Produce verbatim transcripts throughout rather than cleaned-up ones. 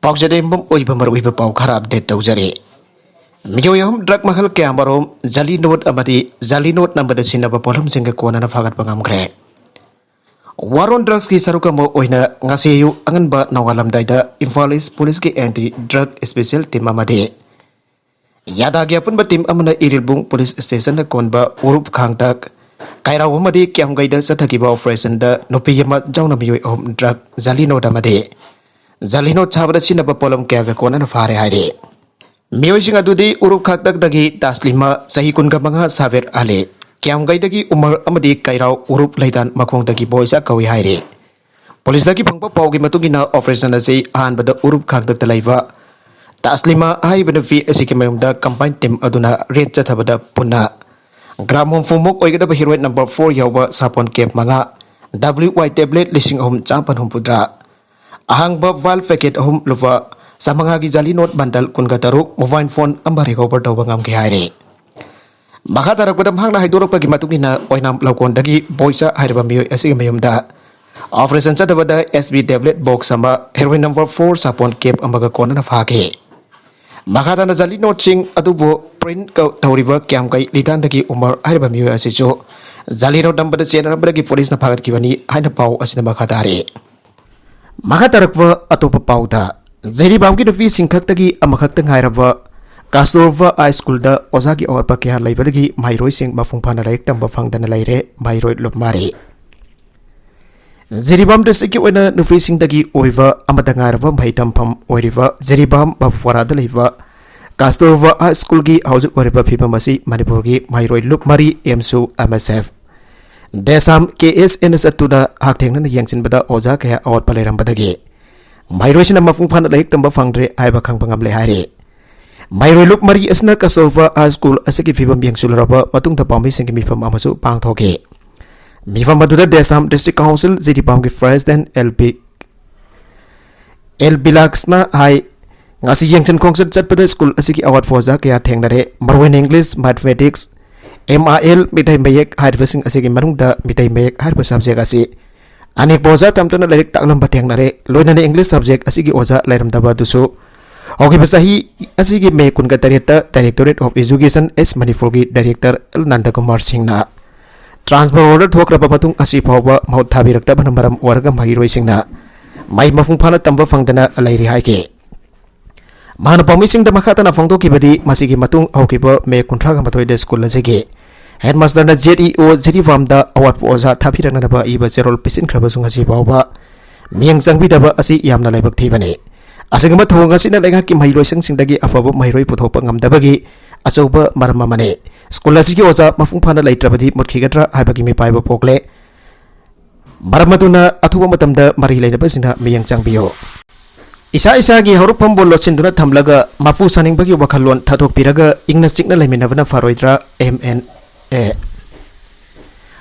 ꯄꯥꯎꯖꯦꯗꯦꯝꯕꯝ ꯑꯣꯏꯕ ꯃꯔꯨꯑꯣꯏꯕ ꯄꯥꯎ ꯈꯔ ꯑꯞꯗꯦꯠ ꯇꯧꯖꯔꯤ꯫ ꯃꯤꯑꯣꯏ ꯑꯍꯨꯝ ꯗ꯭ꯔꯒ ꯃꯈꯜ ꯀꯌꯥꯃꯔꯨꯝ ꯖꯂꯤ ꯅꯣꯠ ꯑꯃꯗꯤ ꯖꯂꯤ ꯅꯣꯠ ꯅꯝꯕꯗ ꯁꯤꯖꯤꯟꯅꯕ ꯄꯣꯠꯂꯝꯁꯤꯡꯒ ꯀꯣꯟꯅꯅ ꯐꯥꯒꯠꯄ ꯉꯝꯈ꯭ꯔꯦ꯫ ꯋꯥꯔ ꯑꯣꯟ ꯗ꯭ꯔꯒꯁꯀꯤ ꯁꯔꯨꯛ ꯑꯃ ꯑꯣꯏꯅ ꯉꯁꯤ ꯑꯌꯨꯛ ꯑꯉꯟꯕ ꯅꯣꯡꯉꯥꯜꯂꯝꯗꯥꯏꯗ ꯏꯝꯐꯥꯜ ꯏꯁ ꯄꯨꯂꯤꯁꯀꯤ ꯑꯦꯟꯇꯤ ꯗ꯭ꯔꯒ ꯁ꯭ꯄꯦꯁꯤꯌꯦꯜ ꯇꯤꯝ ꯑꯃꯗꯤ ꯌꯥꯗꯥꯒꯤ ꯑꯄꯨꯟꯕ ꯇꯤꯝ ꯑꯃꯅ ꯏꯔꯤꯜꯕꯨꯡ ꯄꯨꯂꯤꯁ ꯁ꯭ꯇꯦꯁꯟꯗ ꯀꯣꯟꯕ ꯎꯔꯨꯞ ꯈꯥꯡꯇꯛ ꯀꯥꯏꯔꯥꯎ ꯑꯃꯗꯤ ꯀ꯭ꯌꯥꯝꯒꯩꯗ ꯆꯠꯊꯈꯤꯕ ꯑꯣꯄꯔꯦꯁꯟꯗ ꯅꯨꯄꯤ ꯑꯃ ꯌꯥꯎꯅ ꯃꯤꯑꯣꯏ ꯑꯍꯨꯝ ꯗ꯭ꯔꯒ ꯖꯂꯤ ꯅꯣꯠ ꯑꯃꯗꯤ ꯖꯂꯤ ꯅꯣꯠ ꯁꯥꯕꯗ ꯁꯤꯖꯤꯟꯅꯕ ꯄꯣꯠꯂꯝ ꯀꯌꯥꯒ ꯀꯣꯟꯅꯅ ꯐꯥꯔꯦ ꯍꯥꯏꯔꯤ꯫ ꯃꯤꯑꯣꯏꯁꯤꯡ ꯑꯗꯨꯗꯤ ꯎꯔꯨꯞ ꯈꯥꯛꯇꯛꯇꯒꯤ ꯇꯥꯁꯂꯤꯃꯥ, ꯆꯍꯤ ꯀꯨꯟꯒ ꯃꯉꯥ, ꯁꯥꯕꯤꯔ ꯑꯂꯤ, ꯀ꯭ꯌꯥꯝꯒꯩꯗꯒꯤ ꯎꯃꯔ ꯑꯃꯗꯤ ꯀꯩꯔꯥꯎ ꯎꯔꯨꯞ ꯂꯩꯗꯥꯟ ꯃꯈꯣꯡꯗꯒꯤ ꯕꯣꯏꯆꯥ ꯀꯧꯏ ꯍꯥꯏꯔꯤ꯫ ꯄꯨꯂꯤꯁꯇꯒꯤ ꯐꯪꯕ ꯄꯥꯎꯒꯤ ꯃꯇꯨꯡ ꯏꯟꯅ, ꯑꯣꯄꯔꯦꯁꯟ ꯑꯁꯤ ꯑꯍꯥꯟꯕꯗ ꯎꯔꯨꯞ ꯈꯥꯛꯇꯛꯇ ꯂꯩꯕ ꯇꯥꯁꯂꯤꯃꯥ ꯍꯥꯏꯔꯤꯕ ꯅꯨꯄꯤ ꯑꯁꯤꯒꯤ ꯃꯌꯨꯝꯗ ꯀꯝꯕꯥꯏꯟ ꯇꯤꯝ ꯑꯗꯨꯅ ꯔꯦꯗ ꯆꯠꯊꯕꯗ ꯄꯨꯟꯅ ꯒ꯭ꯔꯥꯝ ꯍꯨꯝꯐꯨꯃꯨꯛ ꯑꯣꯏꯒꯗꯕ ꯍꯦꯔꯣꯏꯟ ꯅꯝꯕꯔ ꯐꯣꯔ ꯌꯥꯎꯕ ꯁꯥꯄꯣꯟ ꯀꯦꯞ ꯃꯉꯥ, ꯗꯕ꯭ꯂꯤꯎ ꯋꯥꯏ ꯇꯦꯕ꯭ꯂꯦꯠ ꯂꯤꯁꯤꯡ ꯑꯍꯨꯝ ꯆꯥꯝꯃꯥꯄꯟ ꯍꯨꯝꯐꯨꯇꯔꯥ, ꯑꯍꯥꯡꯕ ꯚꯥꯏꯜ ꯄꯦꯀꯦꯠ ꯑꯍꯨꯝ, ꯂꯨꯄꯥ ꯆꯥꯃꯉꯥꯒꯤ ꯖꯥꯂꯤ ꯅꯣꯠ ꯕꯟꯗꯜ ꯀꯨꯟꯒ ꯇꯔꯨꯛ, ꯃꯣꯕꯥꯏꯜ ꯐꯣꯟ ꯑꯃ ꯔꯤꯀꯣꯚꯔ ꯇꯧꯕ ꯉꯝꯈꯤ ꯍꯥꯏꯔꯤ꯫ ꯃꯈꯥ ꯇꯥꯔꯛꯄꯗ ꯃꯍꯥꯛꯅ ꯍꯥꯏꯗꯣꯔꯛꯄꯒꯤ ꯃꯇꯨꯡ ꯏꯟꯅ, ꯑꯣꯏꯅꯥꯝ ꯂꯧꯀꯣꯟꯗꯒꯤ ꯕꯣꯏꯆꯥ ꯍꯥꯏꯔꯤꯕ ꯃꯤꯑꯣꯏ ꯑꯁꯤꯒꯤ ꯃꯌꯨꯝꯗ ꯑꯣꯄꯔꯦꯁꯟ ꯆꯠꯊꯕꯗ ꯑꯦꯁ ꯕꯤ ꯇꯦꯕ꯭ꯂꯦꯠ ꯕꯣꯛꯁ ꯑꯃ, ꯍꯦꯔꯣꯏꯟ ꯅꯝꯕꯔ ꯐꯣꯔ ꯁꯥꯄꯣꯟ ꯀꯦꯞ ꯑꯃꯒ ꯀꯣꯟꯅꯅ ꯐꯥꯈꯤ꯫ ꯃꯈꯥ ꯇꯥꯅ ꯖꯥꯂꯤ ꯅꯣꯠꯁꯤꯡ ꯑꯗꯨꯕꯨ ꯄ꯭ꯔꯤꯟꯠ ꯀ-, ꯇꯧꯔꯤꯕ ꯀ꯭ꯌꯥꯝꯒꯩ ꯂꯤꯇꯥꯟꯗꯒꯤ ꯎꯃꯔ ꯍꯥꯏꯔꯤꯕ ꯃꯤꯑꯣꯏ ꯑꯁꯤꯁꯨ ꯖꯥꯂꯤ ꯅꯣꯠ ꯅꯝꯕꯗ ꯆꯦꯟꯅꯔꯝꯕꯗꯒꯤ ꯄꯨꯂꯤꯁꯅ ꯐꯥꯒꯠꯈꯤꯕꯅꯤ ꯍꯥꯏꯅ ꯄꯥꯎ ꯑꯁꯤꯅ ꯃꯈꯥ ꯇꯥꯔꯤ꯫ ꯃꯈꯥ ꯇꯥꯔꯛꯄ ꯑꯇꯣꯞꯄ ꯄꯥꯎꯗ, ꯖꯤꯔꯤꯕꯥꯝꯒꯤ ꯅꯨꯄꯤꯁꯤꯡ ꯈꯛꯇꯒꯤ ꯑꯃꯈꯛꯇ ꯉꯥꯏꯔꯕ ꯀꯥꯁꯇꯣꯔꯚ ꯍꯥꯏ ꯁ꯭ꯀꯨꯜꯗ ꯑꯣꯖꯥꯒꯤ ꯑꯋꯥꯠꯄ ꯀꯌꯥ ꯂꯩꯕꯗꯒꯤ ꯃꯍꯩꯔꯣꯏꯁꯤꯡ ꯃꯄꯨꯡ ꯐꯥꯅ ꯂꯥꯏꯔꯤꯛ ꯇꯝꯕ ꯐꯪꯗꯅ ꯂꯩꯔꯦ꯫ ꯃꯍꯩꯔꯣꯏ ꯂꯨꯞ ꯃꯔꯤ꯫ ꯖꯤꯔꯤꯕꯥꯝ ꯗꯤꯁꯇ꯭ꯔꯤꯛꯀꯤ ꯑꯣꯏꯅ ꯅꯨꯄꯤꯁꯤꯡꯗꯒꯤ ꯑꯣꯏꯕ ꯑꯃꯠꯇ ꯉꯥꯏꯔꯕ ꯃꯍꯩ ꯇꯝꯐꯝ ꯑꯣꯏꯔꯤꯕ ꯖꯤꯔꯤꯕꯥꯝ ꯕꯥꯕꯨꯄꯥꯔꯥꯗ ꯂꯩꯕ ꯀꯥꯁꯇꯣꯔꯚ ꯍꯥꯏ ꯁ꯭ꯀꯨꯜꯒꯤ ꯍꯧꯖꯤꯛ ꯑꯣꯏꯔꯤꯕ ꯐꯤꯕꯝ ꯑꯁꯤ ꯃꯅꯤꯄꯨꯔꯒꯤ ꯃꯍꯩꯔꯣꯏ ꯂꯨꯞ ꯃꯔꯤ ꯑꯦꯝꯁꯨ M S F Desam K S N S ꯑꯗꯨꯅ ꯍꯛꯊꯦꯡꯅꯅ ꯌꯦꯡꯁꯤꯟꯕꯗ ꯑꯣꯖꯥ ꯀꯌꯥ ꯑꯋꯥꯠꯄ ꯂꯩꯔꯝꯕꯗꯒꯤ ꯃꯍꯩꯔꯣꯏꯁꯤꯡꯅ ꯃꯄꯨꯡ ꯐꯥꯅ ꯂꯥꯏꯔꯤꯛ ꯇꯝꯕ ꯐꯪꯗ꯭ꯔꯦ ꯍꯥꯏꯕ ꯈꯪꯕ ꯉꯝꯂꯦ ꯍꯥꯏꯔꯤ꯫ ꯃꯍꯩꯔꯣꯏ ꯂꯨꯞ ꯃꯔꯤ ꯑꯁꯤꯅ ꯀꯁꯇꯣꯔꯚ ꯍꯥꯏ ꯁ꯭ꯀꯨꯜ ꯑꯁꯤꯒꯤ ꯐꯤꯕꯝ ꯌꯦꯡꯁꯤꯜꯂꯨꯔꯕ ꯃꯇꯨꯡꯗ ꯄꯥꯝꯕꯤꯁꯤꯡꯒꯤ ꯃꯤꯐꯝ ꯑꯃꯁꯨ ꯄꯥꯡꯊꯣꯛꯈꯤ꯫ ꯃꯤꯐꯝ ꯑꯗꯨꯗ ꯗꯦꯁꯥꯝ ꯗꯤꯁꯇ꯭ꯔꯤꯛ ꯀꯥꯎꯟꯁꯤꯜ ꯖꯤꯔꯤꯕꯥꯝꯒꯤ ꯄ꯭ꯔꯦꯁꯤꯗꯦꯟꯠ ꯑꯦꯜ ꯕꯤ, ꯑꯦꯜ ꯕꯤꯂꯥꯛꯁꯅ ꯍꯥꯏ, ꯉꯁꯤ ꯌꯦꯡꯁꯤꯟ ꯈꯣꯡꯁꯤꯟ ꯆꯠꯄꯗ ꯁ꯭ꯀꯨꯜ ꯑꯁꯤꯒꯤ ꯑꯋꯥꯠꯄ ꯑꯣꯖꯥ ꯀꯌꯥ ꯊꯦꯡꯅꯔꯦ꯫ ꯃꯔꯨꯑꯣꯏꯅ ꯏꯪꯂꯤꯁ, ꯃꯦꯊꯃꯦꯇꯤꯛꯁ, ꯑꯦꯝ ꯑꯥꯏ ꯑꯦꯜ, ꯃꯤꯇꯩ ꯃꯌꯦꯛ ꯍꯥꯏꯔꯤꯕꯁꯤꯡ ꯑꯁꯤꯒꯤ ꯃꯅꯨꯡꯗ ꯃꯤꯇꯩ ꯃꯌꯦꯛ ꯍꯥꯏꯔꯤꯕ ꯁꯕꯖꯦꯛ ꯑꯁꯤ ꯑꯅꯦꯛꯄ ꯑꯣꯖꯥ ꯇꯝꯗꯨꯅ ꯂꯥꯏꯔꯤꯛ ꯇꯥꯛꯂꯝꯕ ꯊꯦꯡꯅꯔꯦ꯫ ꯂꯣꯏꯅꯅ English subject ꯑꯁꯤꯒꯤ ꯑꯣꯖꯥ ꯂꯩꯔꯝꯗꯕ ꯑꯗꯨꯁꯨ ꯍꯧꯈꯤꯕ ꯆꯍꯤ ꯑꯁꯤꯒꯤ ꯃꯦ ꯀꯨꯟꯒ ꯇꯔꯦꯠꯇ Directorate of Education ꯑꯦꯁ ꯃꯅꯤꯄꯨꯔꯒꯤ Director ꯑꯦꯜ ꯅꯟꯗꯀꯨꯃꯥꯔ ꯁꯤꯡꯅ transfer order ꯊꯣꯛꯈ꯭ꯔꯕ ꯃꯇꯨꯡ ꯑꯁꯤ ꯐꯥꯎꯕ ꯃꯍꯨꯠ ꯊꯥꯕꯤꯔꯛꯇꯕꯅ ꯃꯔꯝ ꯑꯣꯏꯔꯒ ꯃꯍꯩꯔꯣꯏꯁꯤꯡꯅ ꯃꯍꯩ ꯃꯄꯨꯡ ꯐꯥꯅ ꯇꯝꯕ ꯐꯪꯗꯅ ꯂꯩꯔꯤ ꯍꯥꯏꯈꯤ꯫ ꯃꯍꯥꯛꯅ ꯄꯥꯎꯃꯤꯁꯤꯡꯗ ꯃꯈꯥ ꯇꯥꯅ ꯐꯣꯡꯗꯣꯛꯈꯤꯕꯗꯤ, ꯃꯁꯤꯒꯤ ꯃꯇꯨꯡ ꯍꯧꯈꯤꯕ ꯃꯦ ꯀꯨꯟꯊ꯭ꯔꯥꯒ ꯃꯥꯊꯣꯏꯗ ꯁ꯭ꯀꯨꯜ ꯑꯁꯤꯒꯤ headmasterꯅ ꯖꯦꯠ ꯏ ꯑꯣ ꯖꯤꯔꯤꯕꯥꯝꯗ ꯑꯋꯥꯠꯄ ꯑꯣꯖꯥ ꯊꯥꯕꯤꯔꯛꯅꯅꯕ ꯏꯕ ꯆꯦꯔꯣꯜ ꯄꯤꯁꯤꯟꯈ꯭ꯔꯕꯁꯨ ꯉꯁꯤ ꯐꯥꯎꯕ ꯃꯤꯠꯌꯦꯡ ꯆꯪꯕꯤꯗꯕ ꯑꯁꯤ ꯌꯥꯝꯅ ꯂꯥꯏꯕꯛ ꯊꯤꯕꯅꯤ꯫ ꯑꯁꯤꯒꯨꯝꯕ ꯊꯧꯑꯣꯡ ꯑꯁꯤꯅ ꯂꯩꯉꯥꯛꯀꯤ ꯃꯍꯩꯔꯣꯏꯁꯪꯁꯤꯡꯗꯒꯤ ꯑꯐꯕ ꯃꯍꯩꯔꯣꯏ ꯄꯨꯊꯣꯛꯄ ꯉꯝꯗꯕꯒꯤ ꯑꯆꯧꯕ ꯃꯔꯝ ꯑꯃꯅꯤ꯫ ꯁ꯭ꯀꯨꯜ ꯑꯁꯤꯒꯤ ꯑꯣꯖꯥ ꯃꯄꯨꯡ ꯐꯥꯅ ꯂꯩꯇ꯭ꯔꯕꯗꯤ ꯃꯨꯠꯈꯤꯒꯗ꯭ꯔꯥ ꯍꯥꯏꯕꯒꯤ ꯃꯤꯄꯥꯏꯕ ꯄꯣꯛꯂꯦ꯫ ꯃꯔꯝ ꯑꯗꯨꯅ ꯑꯊꯨꯕ ꯃꯇꯝꯗ ꯃꯔꯤ ꯂꯩꯅꯕꯁꯤꯡꯅ ꯃꯤꯠꯌꯦꯡ ꯆꯪꯕꯤꯌꯨ꯫ ꯏꯁꯥ ꯏꯁꯥꯒꯤ ꯍꯧꯔꯛꯐꯝꯕꯨ ꯂꯣꯠꯁꯤꯟꯗꯨꯅ ꯊꯝꯂꯒ ꯃꯄꯨ ꯁꯥꯅꯤꯡꯕꯒꯤ ꯋꯥꯈꯜꯂꯣꯟ ꯊꯥꯗꯣꯛꯄꯤꯔꯒ ꯏꯪꯅ ꯆꯤꯛꯅ ꯂꯩꯃꯤꯟꯅꯕꯅ ꯐꯔꯣꯏꯗ꯭ꯔꯥ? M N A.